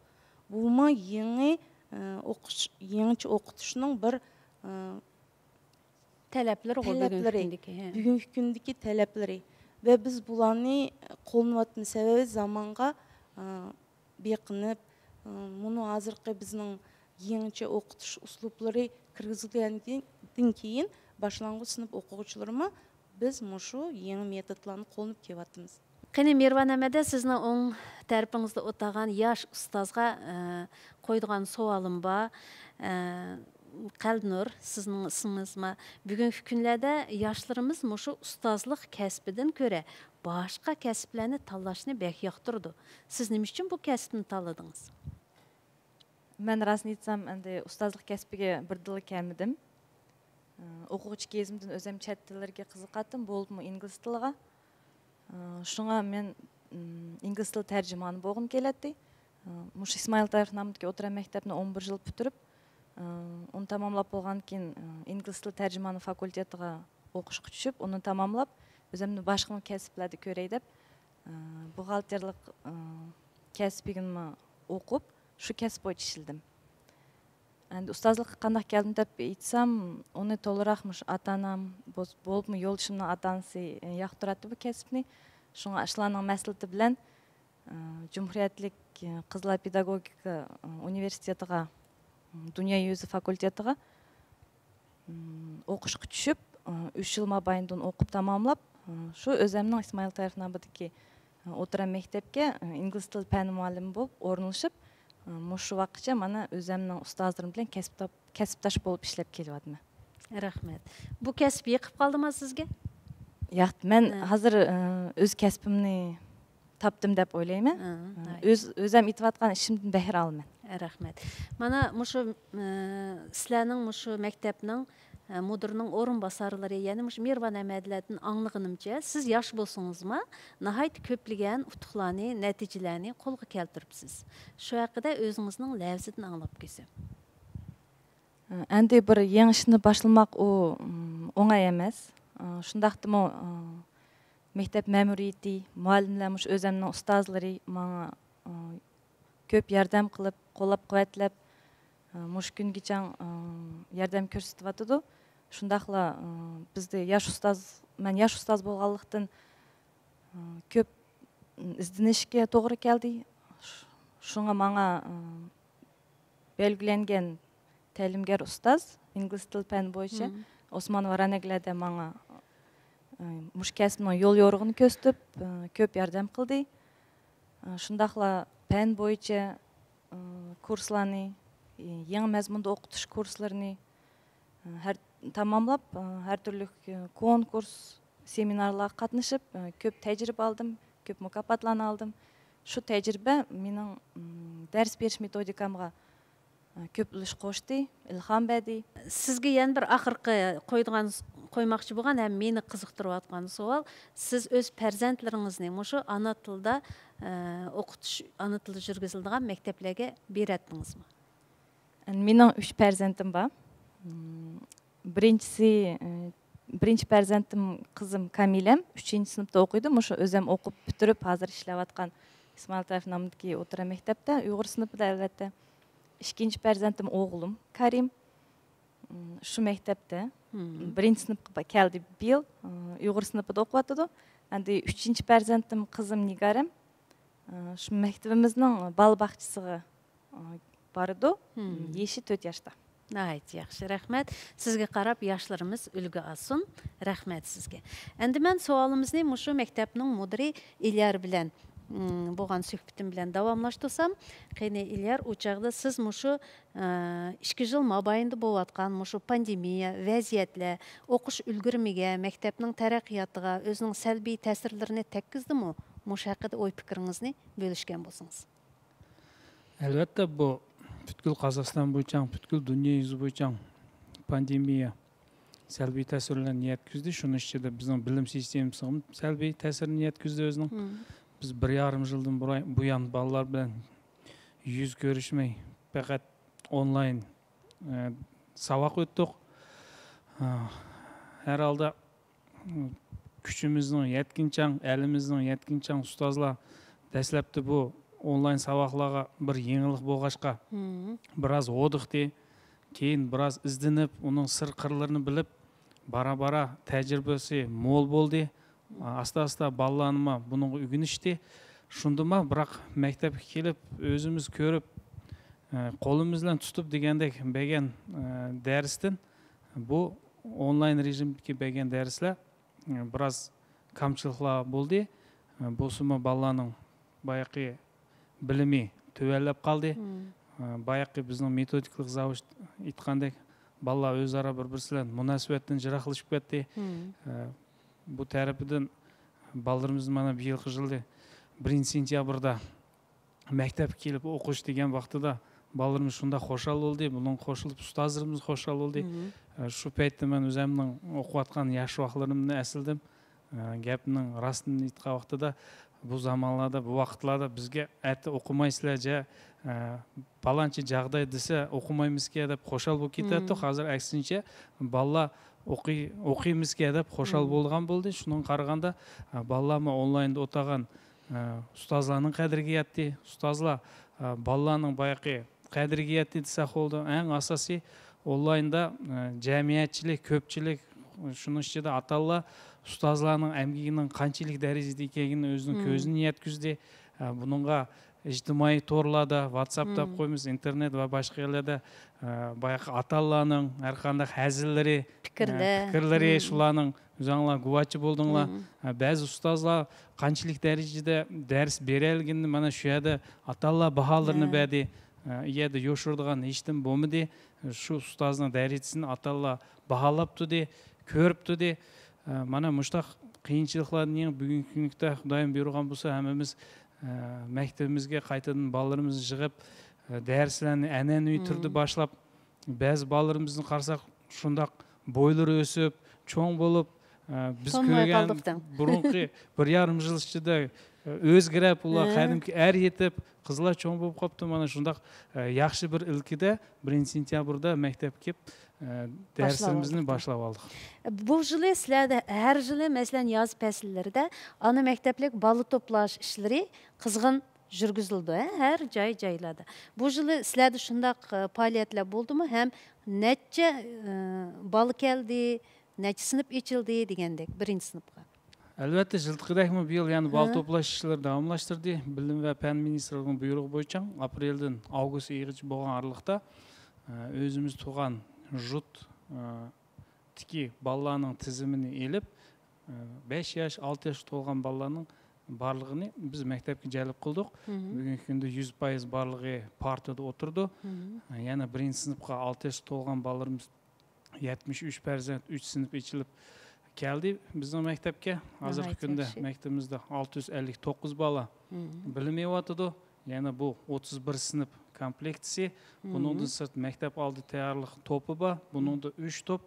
بۇمۇ يېڭى، ئە، ئوقۇش، يېڭىچە ئوقۇتۇشنىڭ بىر، ئە، تەلەپلىرىغۇ بۈگۈنكى تەلەپلىرى، كۈندىكى، ھە. بۈگۈنكى كۈندىكى تەلەپلىرى. ۋە بىز بۇلارنى قوللىنىۋاتىمىز. سەۋەبى زامانغا، ئە، بېقىنىپ، ئە، مۇنۇ ھازىرقى بىزنىڭ يېڭىچە ئوقۇتۇش ئۇسلۇبلىرى كىرگۈزۈلگەندىن كېيىن باشلانغۇچ سىنىپ ئوقۇغۇچىلىرىمۇ بىز مۇشۇ يېڭى مېتودلارنى قوللىنىپ كېلىۋاتىمىز. قېنى، مېھرىبان ھەممەدە سىزنىڭ ئوڭ تەرىپىڭىزدە ئولتۇرغان ياش ئۇستازغا، ئە، قويىدىغان سوئالىم بار. ئە، قەلبىنۇر، سىزنىڭ ئىسمىڭىزمۇ بۈگۈنكى كۈنلەردە ياشلىرىمىز مۇشۇ ئۇستازلىق كەسپىدىن كۆرە باشقا كەسىپلەرنى تاللاشنى بەك ياقتۇرىدۇ. سىز نېمە ئۈچۈن بۇ كەسىپنى تاللىدىڭىز؟ مەن راستىنى ئېيتسام، ئەمدى ئۇستازلىق كەسپىگە بىردىنلا كەلمىدىم. ئوقۇغۇچى كېزىمدىن ئۆزۈم چەت تىللىرىغا قىزىقاتتىم، بولۇپمۇ ئىنگلىز تىلىغا. شۇڭا مەن، ئىنگلىز تىل تەرجىمانى بولغۇم كېلەتتى. مۇشۇ ئىسمائىل تايىر نامىدىكى ئوتتۇرا مەكتەپنى ئون بىر يىل پۈتتۈرۈپ، ئۇنى تاماملاپ بولغاندىن كېيىن، ئىنگلىز تىل تەرجىمانى فاكۇلتېتىغا ئوقۇشقا چۈشۈپ، ئۇنى تاماملاپ، ئۆزۈمنى باشقىمۇ كەسىپلەردە كۆرەي دەپ، بۇغالتېرلىق كەسپىگىمۇ ئوقۇپ، شۇ كەسىپ بويىچە ئىشلىدىم. ئەمدى ئۇستازلىققا قانداق كەلدىم دەپ ئېيتسام، ئۇنى تولىراق مۇشۇ ئاتا-ئانام، بولۇپمۇ يولدىشىمنىڭ ئاتا-ئانىسى ياقتۇراتتى بۇ كەسىپنى. شۇڭا ئاشۇلارنىڭ مەسلىھىتى بىلەن، ئە، جۇمھۇرىيەتلىك، ئە، قىزلار پېداگوگىكا، ئە، ئۇنىۋېرسىتېتىغا، ئە، دۇنيا يۈزى فاكۇلتېتىغا، ئە، ئوقۇشقا چۈشۈپ، ئە، ئۈچ يىل مابەينىدىن ئوقۇپ تاماملاپ، ئە، شۇ ئۆزۈمنىڭ ئىسمائىل تايىر نامىدىكى، ئە، ئوتتۇرا مەكتەپكە، ئە، ئىنگلىز تىل پەن مۇئەللىمى بولۇپ ئورۇنلىشىپ، مۇشۇ ۋاقىتقىچە مانا ئۆزەمنىڭ ئۇستازلىرىم بىلەن كەسىپداپ-، كەسىپداش بولۇپ ئىشلەپ كېلىۋاتىمەن. رەھمەت. بۇ كەسىپ يېقىپ قالدىما سىزگە؟ ياق، مەن ھازىر ئۆز كەسپىمنى تاپتىم دەپ ئويلايمەن. ئۆز ئۆزەم ئېتىۋاتقان ئىشىمدىن بەھر ئالىمەن. رەھمەت. مانا مۇشۇ سىلەرنىڭ مۇشۇ مەكتەپنىڭ مۇدىرىنىڭ ئورۇنباسارلىرى، يەنى مۇشۇ مېھرىبان ئەمەدىلەردىن ئاڭلىغىنىمچە، سىز ياش بولسىڭىزمۇ ناھايىتى كۆپلىگەن ئۇتۇقلارنى، نەتىجىلەرنى قولغا كەلتۈرۈپسىز. شۇ ھەققىدە ئۆزىڭىزنىڭ لەۋزىدىن ئاڭلاپ كۆرسەم. ئەمدى بىر يېڭى ئىشنى باشلىماق ئۇ ئوڭاي ئەمەس. شۇنداقتىمۇ مەكتەپ مەمۇرىيىتى، مۇئەللىملەر، مۇشۇ ئۆزەمنىڭ ئۇستازلىرى ماڭا كۆپ ياردەم قىلىپ، قوللاپ-قۇۋۋەتلەپ، مۇشۇ كۈنگىچە ياردەم كۆرسىتىۋاتىدۇ. شۇنداقلا بىزدە ياش ئۇستاز، مەن ياش ئۇستاز بولغانلىقتىن، كۆپ ئىزدىنىشكە توغرا كەلدى. شۇڭا ماڭا بەلگىلەنگەن تەلىمگەر ئۇستاز، ئىنگلىز تىل پەن بويىچە ئوسمان ۋارانەگلەردە ماڭا مۇشۇ كەسىپنىڭ يول يورۇقىنى كۆرسىتىپ، كۆپ ياردەم قىلدى. شۇنداقلا پەن بويىچە كۇرسلارنى، يېڭى مەزمۇندا ئوقۇتۇش كۇرسلىرىنى ھەر تاماملاپ، ھەر تۈرلۈك كونكۇرس، سېمىنارلارغا قاتنىشىپ، كۆپ تەجرىبە ئالدىم، كۆپ مۇكاپاتلارنى ئالدىم. شۇ تەجرىبە مېنىڭ دەرس بېرىش مېتودىكامغا كۆپ ئۈلۈش قوشتى، ئىلھام بەردى. سىزگە يەنە بىر ئاخىرقى قويىدىغان، قويماقچى بولغان ھەم مېنى قىزىقتۇرۇۋاتقان سوئال، سىز ئۆز پەرزەنتلىرىڭىزنى مۇشۇ ئانا تىلدا ئوقۇتۇش، ئانا تىلدا يۈرگۈزۈلىدىغان مەكتەپلەرگە بېرەتتىڭىزمۇ؟ مېنىڭ ئۈچ پەرزەنتىم بار. بىرىنچىسى، بىرىنچى پەرزەنتىم قىزىم كامىلەم ئۈچىنچى سىنىپتا ئوقۇيدۇ. مۇشۇ ئۆزەم ئوقۇپ پۈتتۈرۈپ، ھازىر ئىشلەۋاتقان ئىسمائىل تەۋپىق نامىدىكى ئوتتۇرا مەكتەپتە، ئۇيغۇر سىنىپىدا ئەلۋەتتە. ئىككىنچى پەرزەنتىم ئوغلۇم كەرىم. شۇ مەكتەپتە. بىرىنچى سىنىپقا كەلدى بىيىل. ئۇيغۇر سىنىپىدا ئوقۇۋاتىدۇ. ئەمدى ئۈچىنچى پەرزەنتىم قىزىم نىگارەم. شۇ مەكتىپىمىزنىڭ بالا باغچىسىغا بارىدۇ. يېشى تۆت ياشتا. ناھايىتى ياخشى، رەھمەت. سىزگە قاراپ ياشلىرىمىز ئۈلگە ئالسۇن. رەھمەت سىزگە. ئەمدى مەن سوئالىمىزنى مۇشۇ مەكتەپنىڭ مۇدىرى ئىليار بىلەن، م، بولغان سۆھبىتىم بىلەن داۋاملاشتۇرسام، قېنى ئىليار، ئۇ چاغدا سىز مۇشۇ، ئە، ئىككى يىل مابەينىدە بولۇۋاتقان مۇشۇ پاندېمىيە، ۋەزىيەتلەر، ئوقۇش ئۈلگۈرمىگەن، مەكتەپنىڭ تەرەققىياتىغا ئۆزىنىڭ سەلبىي تەسىرلىرىنى تەگكۈزدىمۇ؟ مۇشۇ ھەققىدە ئوي پىكرىڭىزنى بۆلۈشكەن بولسىڭىز. ئەلۋەتتە، بۇ پۈتكۈل قازاقىستان بويىچە، پۈتكۈل دۇنيا يۈزى بويىچە پاندېمىيە سەلبىي تەسىرلەرنى يەتكۈزدى. شۇنىڭ ئىچىدە بىزنىڭ بىلىم سىستېمىسىغىمۇ سەلبىي تەسىرىنى يەتكۈزدى ئۆزىنىڭ. بىز بىر يارىم يىلدىن بۇرا-، بۇيان بالىلار بىلەن يۈز كۆرۈشمەي، پەقەت ئونلاين، ئە، ساۋاق ئۆتتۇق. ئە، ھەر ھالدا كۈچىمىزنىڭ يەتكىنىچە، ئەلىمىزنىڭ يەتكىنىچە ئۇستازلار دەسلەپتە بۇ ئونلاين ساۋاقلارغا بىر يېڭىلىق بولغاچقا، بىراز ھودۇقتى. كېيىن بىراز ئىزدىنىپ، ئۇنىڭ سىر قىرلىرىنى بىلىپ، بارا-بارا تەجرىبىسى مول بولدى. ئاستا-ئاستا بالىلارمۇ بۇنىڭغا ئۆگىنىشتى. شۇندىمۇ بىراق مەكتەپكە كېلىپ، ئۆزىمىز كۆرۈپ، قولىمىز بىلەن تۇتۇپ دېگەندەك بەرگەن دەرستىن بۇ ئونلاين رېجىمدىكى بەرگەن دەرسلەر بىراز كامچىلىقلار بولدى. بولسىمۇ بالىلارنىڭ بايىقى بىلىمى تۆۋەنلەپ قالدى. بايىقى بىزنىڭ مېتودىكىلىق زاۋۇچ ئېيتقاندەك، بالىلار ئۆزئارا بىر-بىرسى بىلەن مۇناسىۋەتتىن يىراقلىشىپ كەتتى. بۇ تەرىپىدىن بالىلىرىمىز مانا بىيىلقى يىلى بىرىنچى سېنتيابىردا مەكتەپكە كېلىپ ئوقۇش دېگەن ۋاقتىدا بالىلىرىمىز شۇنداق خۇشال بولدى، بۇنىڭغا قوشۇلۇپ ئۇستازلىرىمىز خۇشال بولدى. ئە، شۇ پەيتتە مەن ئۆزۈمنىڭ ئوقۇۋاتقان ياش ۋاقىتلىرىمنى ئەسلىدىم. ئە، گەپنىڭ راستىنى ئېيتقان ۋاقتىدا، بۇ زامانلاردا، بۇ ۋاقىتلاردا بىزگە ئەتە ئوقۇمايسىلەر جە، ئە، پالانچى جاغداي دېسە، ئوقۇمايمىزكەن دەپ خۇشال بولۇپ كېتەتتۇق. ھازىر ئەكسىنچە، بالىلار ئوقۇي-، ئوقۇيمىزكەن دەپ خۇشال بولىدىغان بولدى. شۇنىڭغا قارىغاندا، ئە، بالىلارمۇ ئونلايندا ئولتۇرغان ئۇستازلارنىڭ قەدرىگە يەتتى. ئۇستازلار بالىلارنىڭ بايىقى قەدرىگە يەتتى دېسەك بولىدۇ. ئەڭ ئاساسىي ئونلايندا جەمئىيەتچىلىك، كۆپچىلىك، شۇنىڭ ئىچىدە ئاتا-ئانىلار ئۇستازلارنىڭ ئەمگىكىنىڭ قانچىلىك دەرىجىدە ئىكەنلىكىنى ئۆزىنىڭ كۆزىنى يەتكۈزدى. بۇنىڭغا ئىجتىمائىي تورلاردا، ۋاتساپ دەپ قويىمىز، ئىنتېرنېت ۋە باشقا يەرلەردە بايىقى ئاتا-ئانىلارنىڭ ھەر قانداق ھەزىللىرى، پىكىرلىرى، شۇلارنىڭ ئۆزۈڭلار گۇۋاھچى بولدۇڭلار. ھە، بەزى ئۇستازلار قانچىلىك دەرىجىدە دەرس بېرەلىگىنىنى مانا شۇ يەردە ئاتا-ئانىلار باھالىرىنى بەردى. ئە، يەردە يوشۇرىدىغان ھېچنېمە بولمىدى. شۇ ئۇستازنىڭ دەرىجىسىنى ئاتالار باھالاپ تۇردى، كۆرۈپ تۇردى. ئە، مانا مۇشۇنداق قىيىنچىلىقلاردىن كېيىن بۈگۈنكى كۈنلۈكتە خۇدايىم بۇيرۇغان بولسا، ھەممىمىز، ئە، مەكتىپىمىزگە قايتىدىن بالىلىرىمىزنى يىغىپ، ئە، دەرسلەرنى ئەنئەنىۋى تۈردە باشلاپ، بەزى بالىلىرىمىزنى قارىساق، شۇنداق بويلىرى ئۆسۈپ، چوڭ بولۇپ، ئە، بىز تونماي كۆرگەن قالدۇق دەڭ. بۇرۇنقى بىر يارىم يىل ئىچىدە، ئە، ئۆزگىرىپ، ئۇلار ھە. قەدىمكى ئەر يېتىپ، قىزلار چوڭ بولۇپ قاپتۇ. مانا شۇنداق، ئە، ياخشى بىر ئىلكىدە بىرىنچى سېنتيابىردا مەكتەپكە كېلىپ، ئە، دەرسلىرىمىزنى باشلاپ ئالدۇق. بۇ يىلى سىلەردە ھەر يىلى، مەسىلەن، ياز پەسىللىرىدە ئانا مەكتەپلىك بالا توپلاش ئىشلىرى قىزغىن يۈرگۈزۈلىدۇ، ھە؟ ھەر جاي-جايلاردا. بۇ يىلى سىلەردە شۇنداق، ئە، پائالىيەتلەر بولدىمۇ؟ ھەم نەچچە، ئە، بالا كەلدى، نەچچە سىنىپ ئېچىلدى دېگەندەك، بىرىنچى سىنىپقا؟ ئەلۋەتتە، يىلتىقىدەكمۇ بۇ يىل يەنە بالا ھە. توپلاش ئىشلىرى داۋاملاشتۇردى. بىلىم ۋە پەن مىنىستىرلىقىنىڭ بۇيرۇقى بويىچە ئاپرېلدىن ئاۋغۇست ئېيىغىچە بولغان ئارىلىقتا، ئە، ئۆزىمىز تۇغان ژۇت، ئە، تىكى بالىلارنىڭ تىزىمىنى ئېلىپ، ئە، بەش ياش، ئالتە ياشقا تولغان بالىلارنىڭ بارلىقىنى بىز مەكتەپكە جەلپ قىلدۇق. مم. بۈگۈنكى كۈندە يۈز پايىز بارلىقى پارتىدا ئولتۇرىدۇ. مم. ئە، يەنە بىرىنچى سىنىپقا ئالتە ياشقا تولغان بالىلىرىمىز يەتمىش ئۈچ پەرزەنت، ئۈچ سىنىپ ئېچىلىپ كەلدى بىزنىڭ مەكتەپكە. ھازىرقى ناھايىتى كۈندە ياخشى. مەكتىپىمىزدە ئالتە يۈز ئەللىك توققۇز بالا مم. بىلىم ئېلىۋاتىدۇ. يەنە بۇ ئوتتۇز بىر سىنىپ كومپلېكتىسى. بۇنىڭدىن سىرت مەكتەپ ئالدى تەييارلىق توپى بار. بۇنىڭدا ئۈچ توپ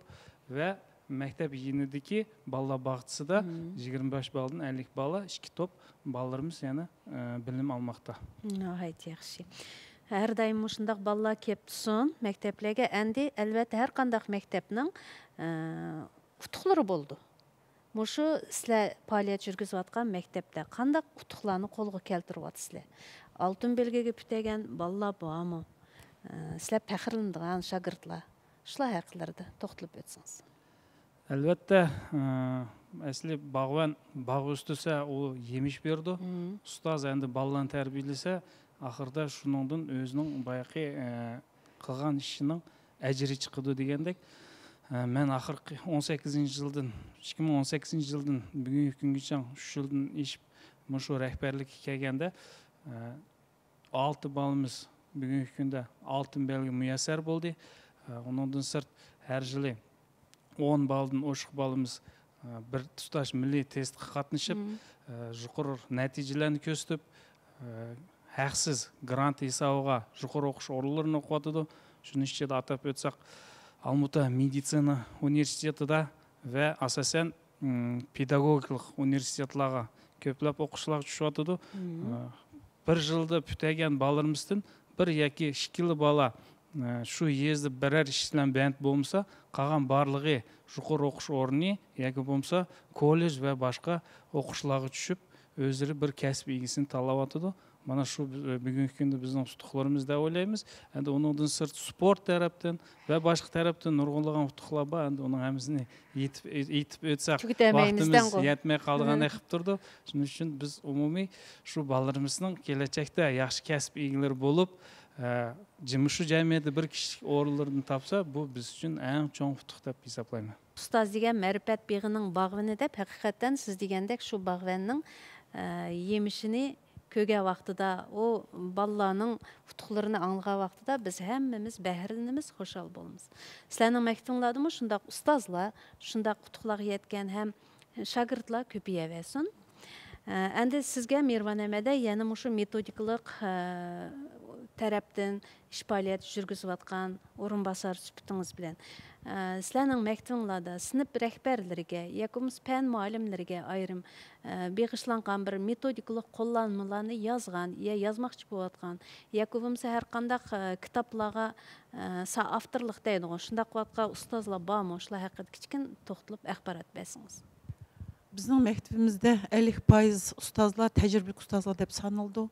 ۋە مەكتەپ يېنىدىكى بالىلار باغچىسىدا يىگىرمە بەش بالىدىن ئەللىك بالا، ئىككى توپ بالىلىرىمىز يەنە، ئە، بىلىم ئالماقتا. ناھايىتى ياخشى. ھەر دائىم مۇشۇنداق بالىلار كېلىپ تۇرسۇن مەكتەپلەرگە. ئەمدى ئەلۋەتتە ھەر قانداق مەكتەپنىڭ، ئە، ئۇتۇقلىرى بولىدۇ. مۇشۇ سىلەر پائالىيەت يۈرگۈزۈۋاتقان مەكتەپتە قانداق ئۇتۇقلارنى قولغا كەلتۈرۈۋاتىسىلەر؟ ئالتۇن بەلگىگە پۈتەگەن بالىلار بارمۇ؟ ئە، سىلەر پەخىرلىنىدىغان شاگىرتلار، شۇلار ھەقلىرىدە توختىلىپ ئۆتسىڭىز. ئەلۋەتتە، ئە، ئەسلى باغۋەن باغ ئۆستۈرسە، ئۇ يېمىش بېرىدۇ. مم. ئۇستاز ئەمدى بالىلارنى تەربىيەلىسە، ئاخىرىدا شۇنىڭدىن ئۆزىنىڭ بايىقى، ئە، قىلغان ئىشىنىڭ ئەجرى چىقىدۇ دېگەندەك. ئە، مەن ئاخىرقى ئون سەككىزىنچى يىلدىن، ئىككى مىڭ ئون سەككىزىنچى يىلدىن بۈگۈنكى كۈنگىچە ئۈچ يىلدىن ئېشىپ مۇشۇ رەھبەرلىككە كەلگەندە، ئە، ئالتە بالىمىز بۈگۈنكى كۈندە ئالتۇن بەلگە مۇيەسسەر بولدى. ئە، ئۇنىڭدىن سىرت، ھەر يىلى ئون بالىدىن ئوشۇق بالىمىز، ئە، بىر تۇتاش مىللىي تېستقا قاتنىشىپ، مم. ئە، يۇقىرى نەتىجىلەرنى كۆرسىتىپ، ئە، ھەقسىز گرانت ھېسابىغا يۇقىرى ئوقۇش ئورۇنلىرىنى ئوقۇۋاتىدۇ. شۇنىڭ ئىچىدە ئاتاپ ئۆتسەك، ئالمۇتا مېدىتسىنا ئۇنىۋېرسىتېتىدا ۋە ئاساسەن، ئىم، پېداگوگىكىلىق ئۇنىۋېرسىتېتلارغا كۆپلەپ ئوقۇشلارغا چۈشۈۋاتىدۇ. مم. ئە، بىر يىلدا پۈتتۈرگەن بالىلىرىمىزدىن بىر ياكى ئىككىلا بالا، ئە، شۇ يېزىدا بىرەر ئىش بىلەن بەند بولمىسا، قالغان بارلىقى يۇقىرى ئوقۇش ئورنى ياكى بولمىسا كوللېج ۋە باشقا ئوقۇشلارغا چۈشۈپ، ئۆزلىرى بىر كەسىپ ئىگىسىنى تاللاۋاتىدۇ. مانا شۇ بۈ-، بۈگۈنكى كۈندە بىزنىڭ ئۇتۇقلىرىمىز دەپ ئويلايمىز. ئەمدى ئۇنىڭدىن سىرت سپورت تەرەپتىن ۋە باشقا تەرەپتىن نۇرغۇنلىغان ئۇتۇقلار بار. ئەمدى ئۇنىڭ ھەممىسىنى يېتىپ، ئېيتىپ ئۆتسەك، تۈگىتەلمەيمىز ۋاقتىمىز دەڭغۇ. يەتمەي قالىدىغاندەك قىلىپ تۇرىدۇ. شۇنىڭ ئۈچۈن بىز ئومۇمىي شۇ بالىلىرىمىزنىڭ كېلەچەكتە ياخشى كەسىپ ئىگىلىرى بولۇپ، ئە، جىم-، شۇ جەمئىيەتتە بىر كىشىلىك ئورۇنلىرىنى تاپسا، بۇ بىز ئۈچۈن ئەڭ چوڭ ئۇتۇق دەپ ھېسابلايمەن. ئۇستاز دېگەن مەرىپەت بېغىنىڭ باغۋىنى دەپ، ھەقىقەتەن سىز دېگەندەك شۇ باغۋەننىڭ، ئە، يېمىشىنى كۆرگەن ۋاقتىدا، ئۇ بالىلارنىڭ ئۇتۇقلىرىنى ئاڭلىغان ۋاقتىدا بىز ھەممىمىز بەھرىلىنىمىز، خۇشال بولىمىز. سىلەرنىڭ مەكتىۋىڭلاردىمۇ شۇنداق ئۇستازلار، شۇنداق ئۇتۇقلارغا يەتكەن ھەم شاگىرتلار كۆپىيەۋەرسۇن. ئە، ئەمدى سىزگە مېھرىبان ھەمەدە يەنە مۇشۇ مېتودىكىلىق، ئە، تەرەپتىن ئىش پائالىيەت يۈرگۈزۈۋاتقان ئورۇنباسار سۈپىتىڭىز بىلەن، ئە، سىلەرنىڭ مەكتىۋىڭلاردا سىنىپ رەھبەرلىرىگە ياكى بولمىسا پەن مۇئەللىملىرىگە ئايرىم، ئە، بېغىشلانغان بىر مېتودىكىلىق قوللانمىلارنى يازغان يا يازماقچى بولۇۋاتقان ياكى بولمىسا ھەر قانداق، ئە، كىتابلارغا، ئە، سا-، ئاپتورلۇق دەيدىغۇ، شۇنداق قىلىۋاتقان ئۇستازلار بارمۇ؟ شۇلار ھەققىدە كىچىككىنە توختىلىپ ئاخبارات بەرسىڭىز. بىزنىڭ مەكتىپىمىزدە ئەللىك پايىز ئۇستازلار تەجرىبىلىك ئۇستازلار دەپ سانىلىدۇ.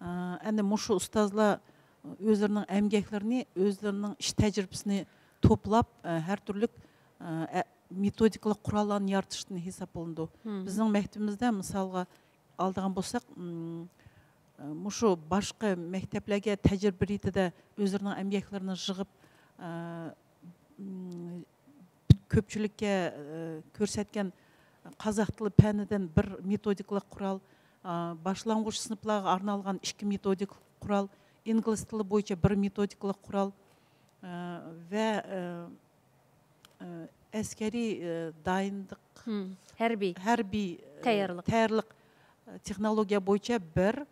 ئە، ئەمدى مۇشۇ ئۇستازلار ئۆزلىرىنىڭ ئەمگەكلىرىنى، ئۆزلىرىنىڭ ئىش تەجرىبىسىنى توپلاپ، ئە، ھەر تۈرلۈك، ئە، ئە، مېتودىكىلىق قوراللارنى يارىتىشتىن ھېساب قىلىنىدۇ. مم. بىزنىڭ مەكتىپىمىزدە، مىسالغا ئالىدىغان بولساق، مم، ئە، مۇشۇ باشقا مەكتەپلەرگە تەجرىبە رېتىدە ئۆزلىرىنىڭ ئەمگەكلىرىنى يىغىپ، ئە، مم، كۆپچىلىككە، ئە، كۆرسەتكەن قازاق تىلى پەنىدىن بىر مېتودىكىلىق قورال، ئا، باشلانغۇچ سىنىپلارغا ئارنالغان ئىككى مېتودىكىلىق قورال، ئىنگلىز تىلى بويىچە بىر مېتودىكىلىق قورال، ئە، ۋە، ئە، ئە، ئەسكەرىي، ئە، دايىنلىق، ھەربىي، ھەربىي، ئە، تەييارلىق. تەييارلىق، ئە، تېخنولوگىيە بويىچە بىر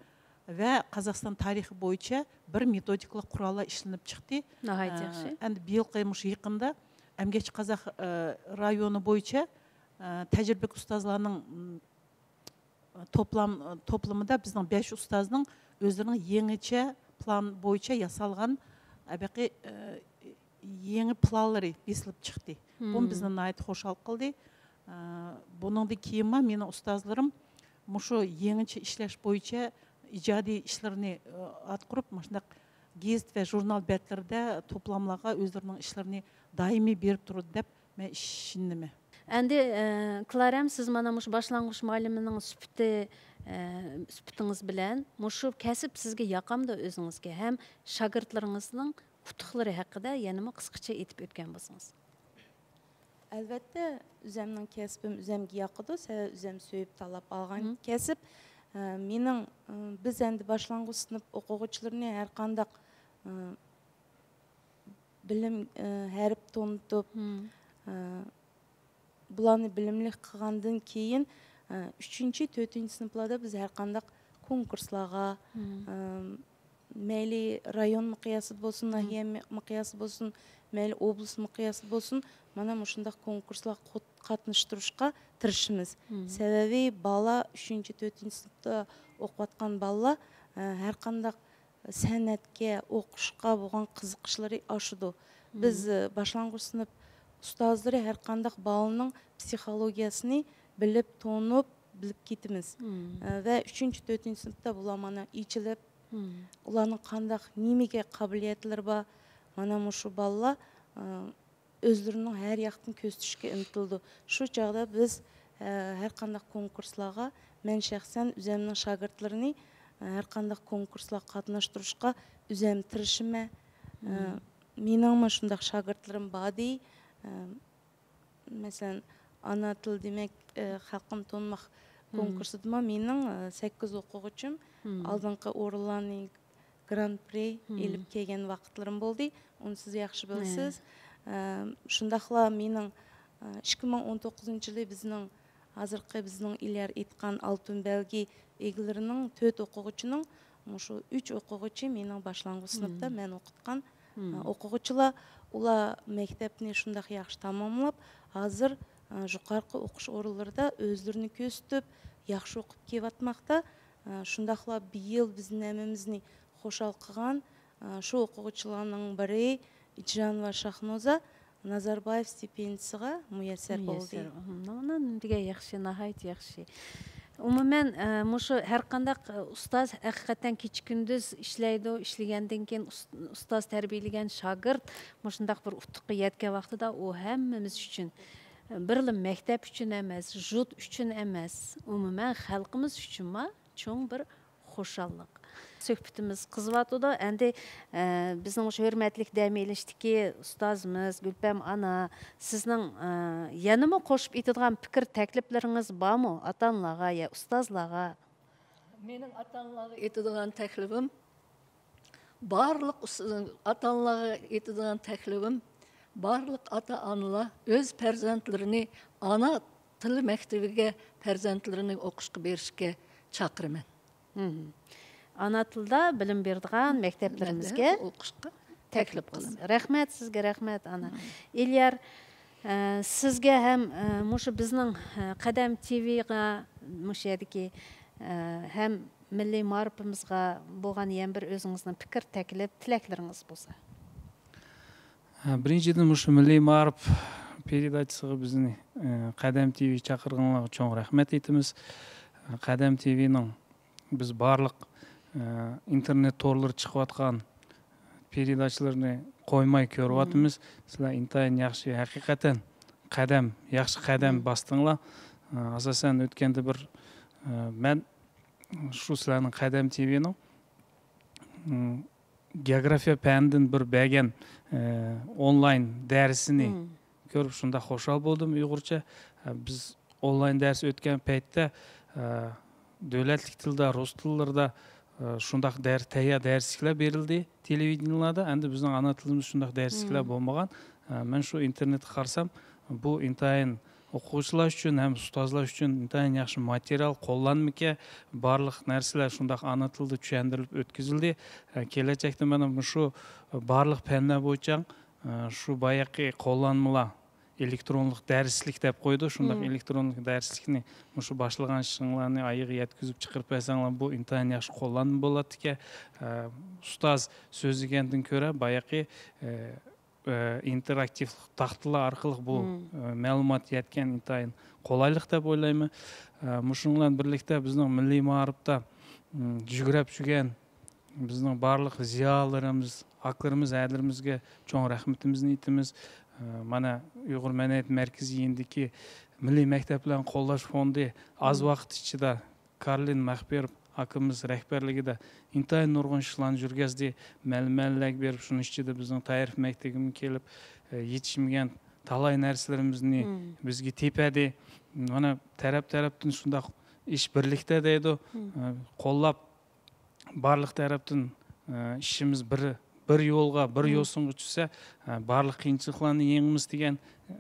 ۋە قازاقىستان تارىخى بويىچە بىر مېتودىكىلىق قوراللار ئىشلىنىپ چىقتى. ناھايىتى ئە، ياخشى. ئەمدى بىيىلقى مۇشۇ يېقىندا ئەمگەكچى قازاق، ئە، رايونى بويىچە، ئە، تەجرىبىلىك ئۇستازلارنىڭ، م، توپلام، توپلىمىدا بىزنىڭ بەش ئۇستازنىڭ ئۆزلىرىنىڭ يېڭىچە پىلان بويىچە ياسالغان، ئە، بېقى، ئە، يېڭى پىلانلىرى بېسىلىپ چىقتى. بۇمۇ بىزنى ناھايىتى خۇشال قىلدى. ئە، بۇنىڭدىن كېيىنمۇ مېنىڭ ئۇستازلىرىم مۇشۇ يېڭىچە ئىشلەش بويىچە ئىجادىي ئىشلىرىنى، ئە، ئاتقۇرۇپ، مۇشۇنداق گېزىت ۋە ژۇرنال بەتلىرىدە توپلاملارغا ئۆزلىرىنىڭ ئىشلىرىنى دائىمىي بېرىپ تۇرىدۇ دەپ مەن ئىشىنىمەن. ئەمدى، ئە، كلارەم، سىز مانا مۇشۇ باشلانغۇچ مۇئەللىمىنىڭ سۈپىتى، ئە، سۈپىتىڭىز بىلەن مۇشۇ كەسىپ سىزگە ياقامدۇ ئۆزىڭىزگە؟ ھەم شاگىرتلىرىڭىزنىڭ ئۇتۇقلىرى ھەققىدە يەنىمۇ قىسقىچە ئېيتىپ ئۆتكەن بولسىڭىز. ئەلۋەتتە، ئۆزەمنىڭ كەسپىم ئۆزەمگە ياقىدۇ، سەۋەبى ئۆزەم سۆيۈپ تاللاپ ئالغان كەسىپ. ئە، مېنىڭ، ئە، بىز ئەمدى باشلانغۇچ سىنىپ ئوقۇغۇچىلىرىنى ھەر قانداق، ئە، بىلىم، ئە، ھەرپ تونۇتۇپ، ئە، بۇلارنى بىلىملىك قىلغاندىن كېيىن، ئە، ئۈچىنچى، تۆتىنچى سىنىپلاردا بىز ھەر قانداق كونكۇرسلارغا، ئە، مەيلى رايون مىقياسىدا بولسۇن، ناھىيە مىقياسىدا بولسۇن، مەيلى ئوبلاست مىقياسىدا بولسۇن، مانا مۇشۇنداق كونكۇرسلارغا قات-، قاتناشتۇرۇشقا تىرىشىمىز. سەۋەبى بالا ئۈچىنچى، تۆتىنچى سىنىپتا ئوقۇۋاتقان بالىلار، ئە، ھەر قانداق سەنئەتكە، ئوقۇشقا بولغان قىزىقىشلىرى ئاشىدۇ. بىز، ئە، باشلانغۇچ سىنىپ ئۇستازلىرى ھەر قانداق بالىنىڭ پسىخولوگىيەسىنى بىلىپ، تونۇپ، بىلىپ كېتىمىز. ئە، ۋە ئۈچىنچى، تۆتىنچى سىنىپتا بۇلار مانا ئېچىلىپ، ئۇلارنىڭ قانداق، نېمىگە قابىلىيەتلىرى بار، مانا مۇشۇ بالىلار، ئە، ئۆزلىرىنىڭ ھەر ياقتىن كۆرسىتىشكە ئىنتىلىدۇ. شۇ چاغدا بىز، ئە، ھەر قانداق كونكۇرسلارغا، مەن شەخسەن ئۆزەمنىڭ شاگىرتلىرىنى، ئە، ھەر قانداق كونكۇرسلارغا قاتناشتۇرۇشقا ئۆزەم تىرىشىمەن. ئە، مېنىڭمۇ شۇنداق شاگىرتلىرىم باردى. ئە، مەسىلەن، ئانا تىل دېمەك، ئە، خەلقنى تونۇماق كونكۇرسىدىمۇ مېنىڭ، ئە، سەككىز ئوقۇغۇچىم ئالدىنقى ئورۇنلارنى، گران پرى ئېلىپ كەلگەن ۋاقىتلىرىم بولدى. ئۇنى سىز ياخشى بىلىسىز. ئە، شۇنداقلا مېنىڭ، ئە، ئىككى مىڭ ئون توققۇزىنچى يىلى بىزنىڭ، ھازىرقى بىزنىڭ ئېلىيار ئېيتقان ئالتۇن بەلگە ئىگىلىرىنىڭ تۆت ئوقۇغۇچىنىڭ، مۇشۇ ئۈچ ئوقۇغۇچى مېنىڭ باشلانغۇچ سىنىپتا مەن ئوقۇتقان، ئە، ئوقۇغۇچىلار. ئۇلار مەكتەپنى شۇنداق ياخشى تاماملاپ، ھازىر، ئە، يۇقىرىقى ئوقۇش ئورۇنلىرىدا ئۆزلىرىنى كۆرسىتىپ، ياخشى ئوقۇپ كېلىۋاتماقتا. ئە، شۇنداقلا بىيىل بىزنىڭ ھەممىمىزنى خۇشال قىلغان، ئە، شۇ ئوقۇغۇچىلارنىڭ بىرى ئىجرانوۋا شاھنوزا نازاربايېف ستىپېندىيىسىغا مۇيەسسەر بولدى. مۇيەسسەر. مم، نېمە دېگەن ياخشى، ناھايىتى ياخشى. ئومۇمەن، ئە، مۇشۇ ھەر قانداق، ئە، ئۇستاز ھەقىقەتەن كېچە-كۈندۈز ئىشلەيدۇ، ئىشلىگەندىن كېيىن ئۇس-، ئۇستاز تەربىيەلىگەن شاگىرت مۇشۇنداق بىر ئۇتۇققا يەتكەن ۋاقتىدا ئۇ ھەممىمىز ئۈچۈن، بىرلا مەكتەپ ئۈچۈن ئەمەس، يۇرت ئۈچۈن ئەمەس، ئومۇمەن خەلقىمىز ئۈچۈنمۇ چوڭ بىر خۇشاللىق. سۆھبىتىمىز قىزىۋاتىدۇ. ئەمدى، ئە، بىزنىڭ مۇشۇ ھۆرمەتلىك دەم ئېلىشتىكى ئۇستازىمىز گۈلپەم ئانا، سىزنىڭ، ئە، يەنىمۇ قوشۇپ ئېيتىدىغان پىكىر، تەكلىپلىرىڭىز بارمۇ ئاتا-ئانىلارغا يا ئۇستازلارغا؟ مېنىڭ ئاتا-ئانىلارغا ئېيتىدىغان تەكلىپىم، بارلىق ئۇس-، ئاتا-ئانىلارغا ئېيتىدىغان تەكلىپىم، بارلىق ئاتا-ئانىلار ئۆز پەرزەنتلىرىنى ئانا تىل مەكتىۋىگە پەرزەنتلىرىنى ئوقۇشقا بېرىشكە چاقىرىمەن. مم. ئانا تىلدا بىلىم بېرىدىغان مەكتەپلىرىمىزگە ئوقۇشقا تەكلىپ قىلىمەن. رەھمەت سىزگە، رەھمەت ئانا. مم. ئېلىيار، ئە، سىزگە ھەم، ئە، مۇشۇ بىزنىڭ، ئە، قەدەم تىۋىغا مۇشۇ يەردىكى، ئە، ھەم مىللىي مائارىپىمىزغا بولغان يەنە بىر ئۆزىڭىزنىڭ پىكىر، تەكلىپ، تىلەكلىرىڭىز بولسا. ھە، بىرىنچىدىن، مۇشۇ مىللىي مائارىپ پېرېداچىسىغا بىزنى، ئە، قەدەم تىۋى چاقىرغىنىڭلارغا چوڭ رەھمەت ئېيتىمىز. قەدەم تىۋىنىڭ بىز بارلىق، ئە، ئىنتېرنېت تورلىرى چىقىۋاتقان پېرېداچىلىرىنى قويماي كۆرۈۋاتىمىز. سىلەر ئىنتايىن ياخشى، ھەقىقەتەن قەدەم، ياخشى قەدەم باستىڭلار. ئە، ئاساسەن، ئۆتكەندە بىر، ئە، مەن شۇ سىلەرنىڭ قەدەم تىۋىنىڭ، ئىم، گېئوگرافىيە پەنىدىن بىر بەرگەن، ئە، ئونلاين دەرسىنى كۆرۈپ شۇنداق خۇشال بولدۇم ئۇيغۇرچە. ئە، بىز ئونلاين دەرس ئۆتكەن پەيتتە، ئە، دۆلەتلىك تىلدا، رۇس تىللىرىدا، ئە، شۇنداق دەر-، تەييار دەرسلىكلەر بېرىلدى تېلېۋىدېنىيەلەردە. ئەمدى بىزنىڭ ئانا تىلىمىزدا شۇنداق دەرسلىكلەر بولمىغان. ئە، مەن شۇ ئىنتېرنېتكە قارىسام، بۇ ئىنتايىن ئوقۇغۇچىلار ئۈچۈن ھەم ئۇستازلار ئۈچۈن ئىنتايىن ياخشى ماتېرىيال، قوللانمىكەن. بارلىق نەرسىلەر شۇنداق ئانا تىلدا چۈشەندۈرۈلۈپ ئۆتكۈزۈلدى. ئە، كېلەچەكتە مانا مۇشۇ بارلىق پەنلەر بويىچە، ئە، شۇ بايىقى قوللانمىلار، ئېلېكترونلۇق دەرسلىك دەپ قويىدۇ. شۇنداق ئېلېكترونلۇق دەرسلىكنى مۇشۇ باشلىغان ئىشىڭلارنى ئايىغى يەتكۈزۈپ چىقىرىپ بەرسەڭلار، بۇ ئىنتايىن ياخشى قوللانما بولاتتىكەن. ئە، ئۇستاز سۆزلىگەندىن كۆرە بايىقى، ئە، ئە، ئىنتېراكتىپ تاختىلار ئارقىلىق بۇ، ئە، مەلۇمات يەتكەن ئىنتايىن قولايلىق دەپ ئويلايمەن. ئە، مۇشۇنىڭ بىلەن بىرلىكتە بىزنىڭ مىللىي مائارىپتا، م، يۈگرەپ يۈرگەن بىزنىڭ بارلىق زىيالىيلىرىمىز، ئاكىلىرىمىز، ھەدىلىرىمىزگە چوڭ رەھمىتىمىزنى ئېيتىمىز. ئە، مانا ئۇيغۇر مەدەنىيەت مەركىزى يېنىدىكى مىللىي مەكتەپلەرنى قوللاش فوندى ئاز ۋاقىت ئىچىدە كارلىن مەخپىروف ئاكىمىز رەھبەرلىكىدە ئىنتايىن نۇرغۇن ئىشلارنى يۈرگۈزدى. مەلىمەنلەرگە بېرىپ، شۇنىڭ ئىچىدە بىزنىڭ تەييارلىق مەكتىپىگىمۇ كېلىپ، ئە، يېتىشمىگەن تالاي نەرسىلىرىمىزنى بىزگە تېپەدى. مانا تەرەپ-تەرەپتىن شۇنداق ئىش بىرلىكتە دەيدۇ. ئە، قوللاپ بارلىق تەرەپتىن، ئە، ئىشىمىز بىر، بىر يولغا، بىر يوسۇنغا چۈشسە، ئە، بارلىق قىيىنچىلىقلارنى يېڭىمىز دېگەن، ئە،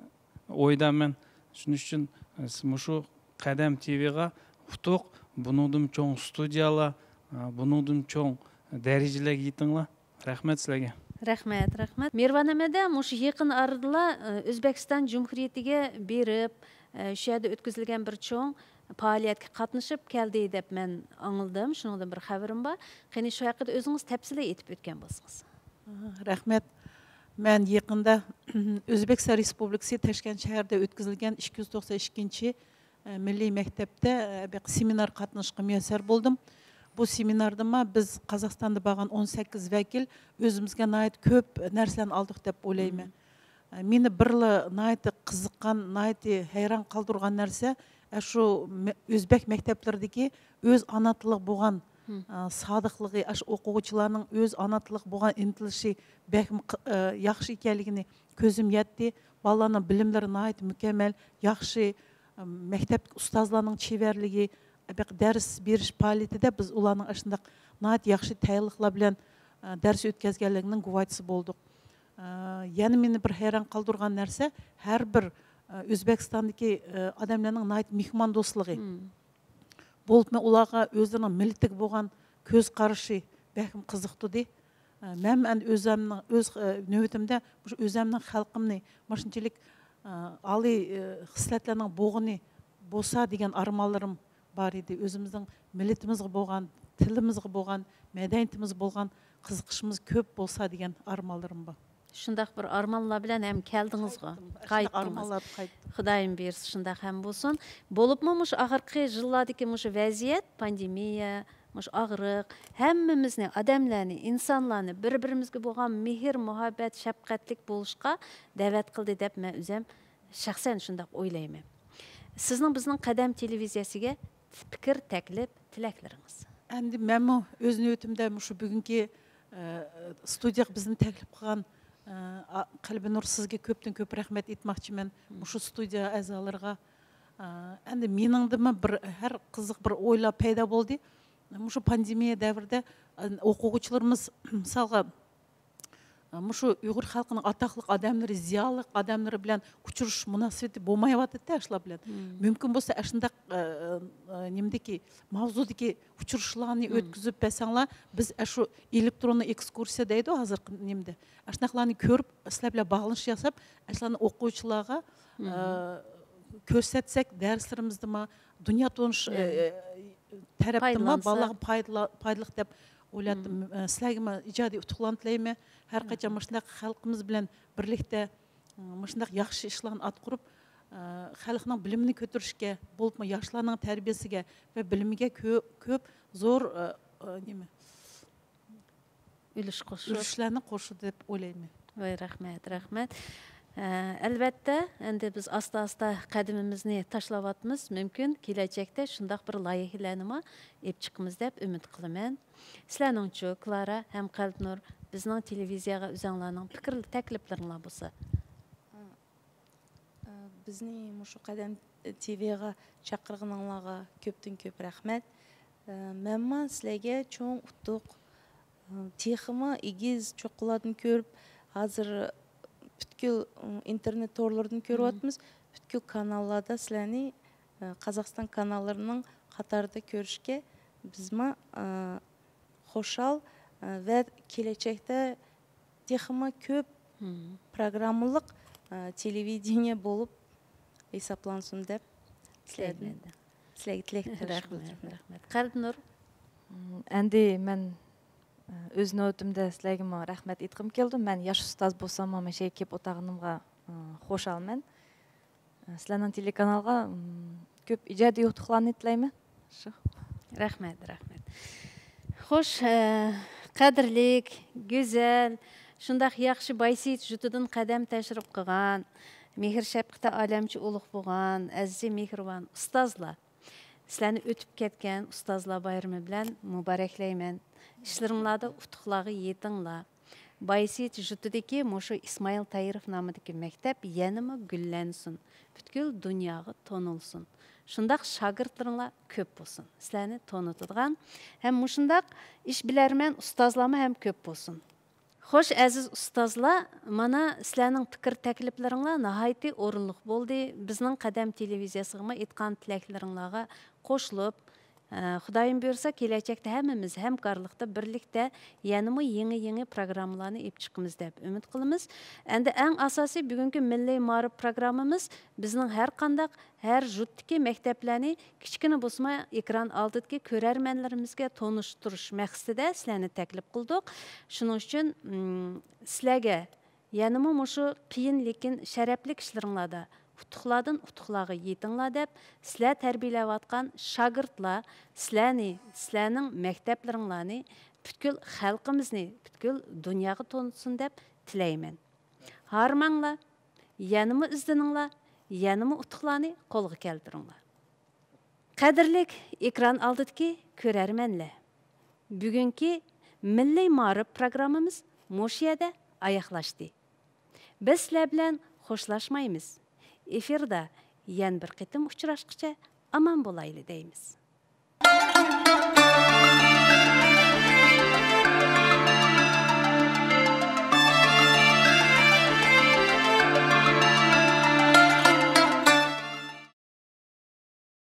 ئويدامەن. شۇنىڭ ئۈچۈن، ئە، سىز مۇشۇ قەدەم تىۋىغا ئۇتۇق، بۇنىڭدىن چوڭ ستۇدىيەلەر، ئە، بۇنىڭدىن چوڭ دەرىجىلەرگە يېتىڭلار. رەھمەت سىلەرگە. رەھمەت، رەھمەت. مىرۋان ئەمەدە مۇشۇ يېقىن ئارىدىلا، ئە، ئۆزبېكىستان جۇمھۇرىيىتىگە بېرىپ، ئە، شۇ يەردە ئۆتكۈزۈلگەن بىر چوڭ پائالىيەتكە قاتنىشىپ كەلدى دەپ مەن ئاڭلىدىم. شۇنىڭدىن بىر خەۋىرىم بار. قېنى شۇ ھەققىدە ئۆزىڭىز تەپسىلىي ئېيتىپ ئۆتكەن بولسىڭىز. ئاھ، رەھمەت. مەن يېقىندا ئۆزبېكىستان رېسپۇبلىكىسى تاشكەنت شەھىرىدە ئۆتكۈزۈلگەن ئىككى يۈز توقسان ئىككىنچى، ئە، مىللىي مەكتەپتە، ئە، بىر سېمىنار قاتنىشىشقا مۇيەسسەر بولدۇم. بۇ سېمىناردىمۇ بىز قازاقىستاندا بارغان ئون سەككىز ۋەكىل ئۆزىمىزگە ناھايىتى كۆپ نەرسىلەرنى ئالدۇق دەپ ئويلايمەن. ئە، مېنى بىرلا ناھايىتى قىزىققان، ناھايىتى ھەيران قالدۇرغان نەرسە، ئە، شۇ مە-، ئۆزبەك مەكتەپلىرىدىكى ئۆز ئانا تىلىغا بولغان، ئە، سادىقلىقى، ئاشۇ ئوقۇغۇچىلارنىڭ ئۆز ئانا تىلىغا بولغان ئىنتىلىشى بەكمۇ ق-، ئە، ياخشى ئىكەنلىكىنى كۆزۈم يەتتى. بالىلارنىڭ بىلىملىرى ناھايىتى مۇكەممەل، ياخشى، ئە، مەكتەپتىكى ئۇستازلارنىڭ چېۋەرلىكى، بەك دەرس بېرىش پائالىيىتىدە بىز ئۇلارنىڭ ئاشۇنداق ناھايىتى ياخشى تەييارلىقلار بىلەن، ئە، دەرس ئۆتكەزگەنلىكىنىڭ گۇۋاھچىسى بولدۇق. ئە، يەنە مېنى بىر ھەيران قالدۇرغان نەرسە، ھەر بىر، ئە، ئۆزبېكىستاندىكى، ئە، ئادەملەرنىڭ ناھايىتى مېھماندوستلۇقى. بولۇپمۇ ئۇلارغا ئۆزلىرىنىڭ مىللىتىگە بولغان كۆز قارىشى بەكمۇ قىزىقتۇردى. ئە، مەن ئەمدى ئۆزۈمنىڭ، ئۆز، ئە، نۆۋىتىمدە مۇشۇ ئۆزۈمنىڭ خەلقىمنى مۇشۇنچىلىك، ئە، ئالىي، ئە، خىسلەتلەرنىڭ بوغىنى بولسا دېگەن ئارمانلىرىم بار ئىدى. ئۆزىمىزنىڭ مىللىتىمىزغا بولغان، تىلىمىزغا بولغان، مەدەنىيىتىمىزگە بولغان قىزىقىشىمىز كۆپ بولسا دېگەن ئارمانلىرىم بار. شۇنداق بىر ئارمانلار بىلەن ھەم كەلدىڭىزغۇ؟ قايتتىم. ئاشۇنداق قايتتىڭىز. ئارمانلار بىلەن قايتتىم. خۇدايىم بۇيرۇسا شۇنداق ھەم بولسۇن. بولۇپمۇ مۇشۇ ئاخىرقى يىللاردىكى مۇشۇ ۋەزىيەت، پاندېمىيە، مۇشۇ ئاغرىق ھەممىمىزنى، ئادەملەرنى، ئىنسانلارنى بىر-بىرىمىزگە بولغان مېھىر، مۇھەببەت، شەپقەتلىك بولۇشقا دەۋەت قىلدى دەپ مەن ئۆزۈم شەخسەن شۇنداق ئويلايمەن. سىزنىڭ بىزنىڭ قەدەم تېلېۋىزىيەسىگە پىكىر، تەكلىپ، تىلەكلىرىڭىز؟ ئەمدى مەنمۇ ئۆز نۆۋىتىمدە مۇشۇ بۈگۈنكى، ئە، ستۇدىيەگە بىزنى تەكلىپ قىلغان، ئە، ئا-، قەلبىنۇر، سىزگە كۆپتىن كۆپ رەھمەت ئېيتماقچىمەن. مم. مۇشۇ ستۇدىيە ئەزالىرىغا. ئە، ئەمدى مېنىڭدىمۇ بىر، ھەر قىزىق بىر ئويلار پەيدا بولدى. مۇشۇ پاندېمىيە دەۋرىدە، ئە، ئوقۇغۇچىلىرىمىز، مىسالغا، مۇشۇ ئۇيغۇر خەلقىنىڭ ئاتاقلىق ئادەملىرى، زىيالىي ئادەملىرى بىلەن ئۇچرىشىش مۇناسىۋىتى بولمايۋاتىدۇ ئاشۇلار بىلەن. مم. مۇمكىن بولسا ئاشۇنداق، ئە، ئە، نېمىدىكى، ماۋزۇدىكى ئۇچرىشىشلارنى مم. ئۆتكۈزۈپ بەرسەڭلار، بىز ئاشۇ ئېلېكتروننىي ئېكسكۇرسىيە دەيدۇ ھازىرقى نېمىدە. ئاشۇنداقلارنى كۆرۈپ، سىلەر بىلەن باغلىنىش ياساپ، ئاشۇلارنى ئوقۇغۇچىلارغا، مم. ئە، كۆرسەتسەك، دەرسلىرىمىزدىمۇ، دۇنيا تونۇش، يەنى ئە، ئە، تەرەپتىنمۇ پايدىلانسا. بالىلارغا پايدىلا-، پايدىلىق دەپ ئويلاتتىم. مم. ئە، سىلەرگىمۇ ئىجادىي ئۇتۇقلارنى تىلەيمەن. ھەر قاچان رەھمەت. مۇشۇنداق خەلقىمىز بىلەن بىرلىكتە، ئە، مۇشۇنداق ياخشى ئىشلارنى ئاتقۇرۇپ، ئە، خەلقنىڭ بىلىمىنى كۆتۈرۈشكە، بولۇپمۇ ياشلارنىڭ تەربىيەسىگە ۋە بىلىمىگە كۆ-، كۆپ زور، ئە، ئە، نېمە؟ ئۈلۈش قوشۇپ. ئۈلۈشلەرنى قوشىدۇ دەپ ئويلايمەن. ۋاي، رەھمەت، رەھمەت. ئە، ئەلۋەتتە، ئەمدى بىز ئاستا-ئاستا قەدىمىمىزنى تاشلاۋاتىمىز. مۇمكىن، كېلەچەكتە شۇنداق بىر لايىھىلەرنىمۇ ئېلىپ چىقىمىز دەپ ئۈمىد قىلىمەن. سىلەرنىڭچۇ، كلارا ھەم قەلبىنۇر، بىزنىڭ تېلېۋىزىيەگە ئۆزەڭلارنىڭ پىكىر، تەكلىپلىرىڭلار بولسا؟ ئە، بىزنى مۇشۇ قەدەم تىۋىغا چاقىرغىنىڭلارغا كۆپتىن كۆپ رەھمەت. مەنمۇ سىلەرگە چوڭ ئۇتۇق، تېخىمۇ ئېگىز چوققىلاردىن كۆرۈپ، ھازىر پۈتكۈل ئىنتېرنېت تورلىرىدىن كۆرۈۋاتىمىز. پۈتكۈل كاناللاردا سىلەرنى، قازاقىستان كاناللىرىنىڭ قاتارىدا كۆرۈشكە بىزمۇ خۇشال ۋە كېلەچەكتە تېخىمۇ كۆپ پروگراممىلىق تېلېۋىدېنىيە بولۇپ ھېسابلانسۇن دەپ سىلەردىن، سىلەرگە تىلەكداشلىق بىلدۈرىمەن. رەھمەت. قەلبىنۇر. ئەمدى مەن ئۆز نۆۋىتىمدە سىلەرگىمۇ رەھمەت ئېيتقۇم كېلىدۇ. مەن ياش ئۇستاز بولساممۇ، مەن شەيكىپ ئوتاغىنىمغا خوشالمەن. سىلەرنىڭ تېلېكانالغا كۆپ ئىجادىي ئۇتۇقلارنى تىلەيمەن. شۇ. رەھمەت، رەھمەت. خوش، قەدىرلىك، گۈزەل، شۇنداق ياخشى بايسېيىت جۇتىدىن قەدەم تەشرىپ قىلغان، مېھىر شەپقىتى ئالەمچە ئۇلۇغ بولغان ئەزىز مېھرىبان ئۇستازلار. سىلەرنى ئۆتۈپ كەتكەن ئۇستازلار بايرىمى بىلەن مۇبارەكلەيمەن. ئىشلىرىڭلاردا ئۇتۇقلارغا يېتىڭلار. بايسېيىت جۇتىدىكى مۇشۇ ئىسمائىل تايىروف نامىدىكى مەكتەپ يەنىمۇ گۈللەنسۇن. پۈتكۈل دۇنياغا تونۇلسۇن. شۇنداق شاگىرتلىرىڭلار كۆپ بولسۇن. سىلەرنى تونۇتىدىغان ھەم مۇشۇنداق ئىش بىلەرمەن ئۇستازلارمۇ ھەم كۆپ بولسۇن. خوش، ئەزىز ئۇستازلار، مانا سىلەرنىڭ پىكىر تەكلىپلىرىڭلار ناھايىتى ئورۇنلۇق بولدى. بىزنىڭ قەدەم تېلېۋىزىيەسىغىمۇ ئېيتقان تىلەكلىرىڭلارغا قوشۇلۇپ، ئە، خۇدايىم بۇيرۇسا، كېلەچەكتە ھەممىمىز ھەمكارلىقتا، بىرلىكتە يەنىمۇ يېڭى، يېڭى پروگراممىلارنى ئېلىپ چىقىمىز دەپ ئۈمىد قىلىمىز. ئەمدى ئەڭ ئاساسىي بۈگۈنكى مىللىي مائارىپ پروگراممىمىز بىزنىڭ ھەر قانداق، ھەر يۇرتتىكى مەكتەپلەرنى كىچىككىنە بولسىمۇ ئېكران ئالدىدىكى كۆرەرمەنلىرىمىزگە تونۇشتۇرۇش مەقسىتىدە سىلەرنى تەكلىپ قىلدۇق. شۇنىڭ ئۈچۈن، ئىم، سىلەرگە يەنىمۇ مۇشۇ قىيىن، لېكىن شەرەپلىك ئىشلىرىڭلاردا ئۇتۇقلاردىن ئۇتۇقلارغا يېتىڭلار دەپ، سىلەر تەربىيەلەۋاتقان شاگىرتلار سىلەرنى، سىلەرنىڭ مەكتەپلىرىڭلارنى پۈتكۈل خەلقىمىزنى پۈتكۈل دۇنياغا تونۇتسۇن دەپ تىلەيمەن. ھارماڭلار، يەنىمۇ ئىزدىنىڭلار، يەنىمۇ ئۇتۇقلارنى قولغا كەلتۈرۈڭلار. قەدىرلىك ئېكران ئالدىدىكى كۆرەرمەنلەر، بۈگۈنكى مىللىي مائارىپ پروگراممىمىز مۇشۇ يەردە ئاياغلاشتى. بىز سىلەر بىلەن خوشلاشمايمىز. ئېفىردا يەنە بىر قېتىم ئۇچراشقىچە ئامان بولايلى دەيمىز.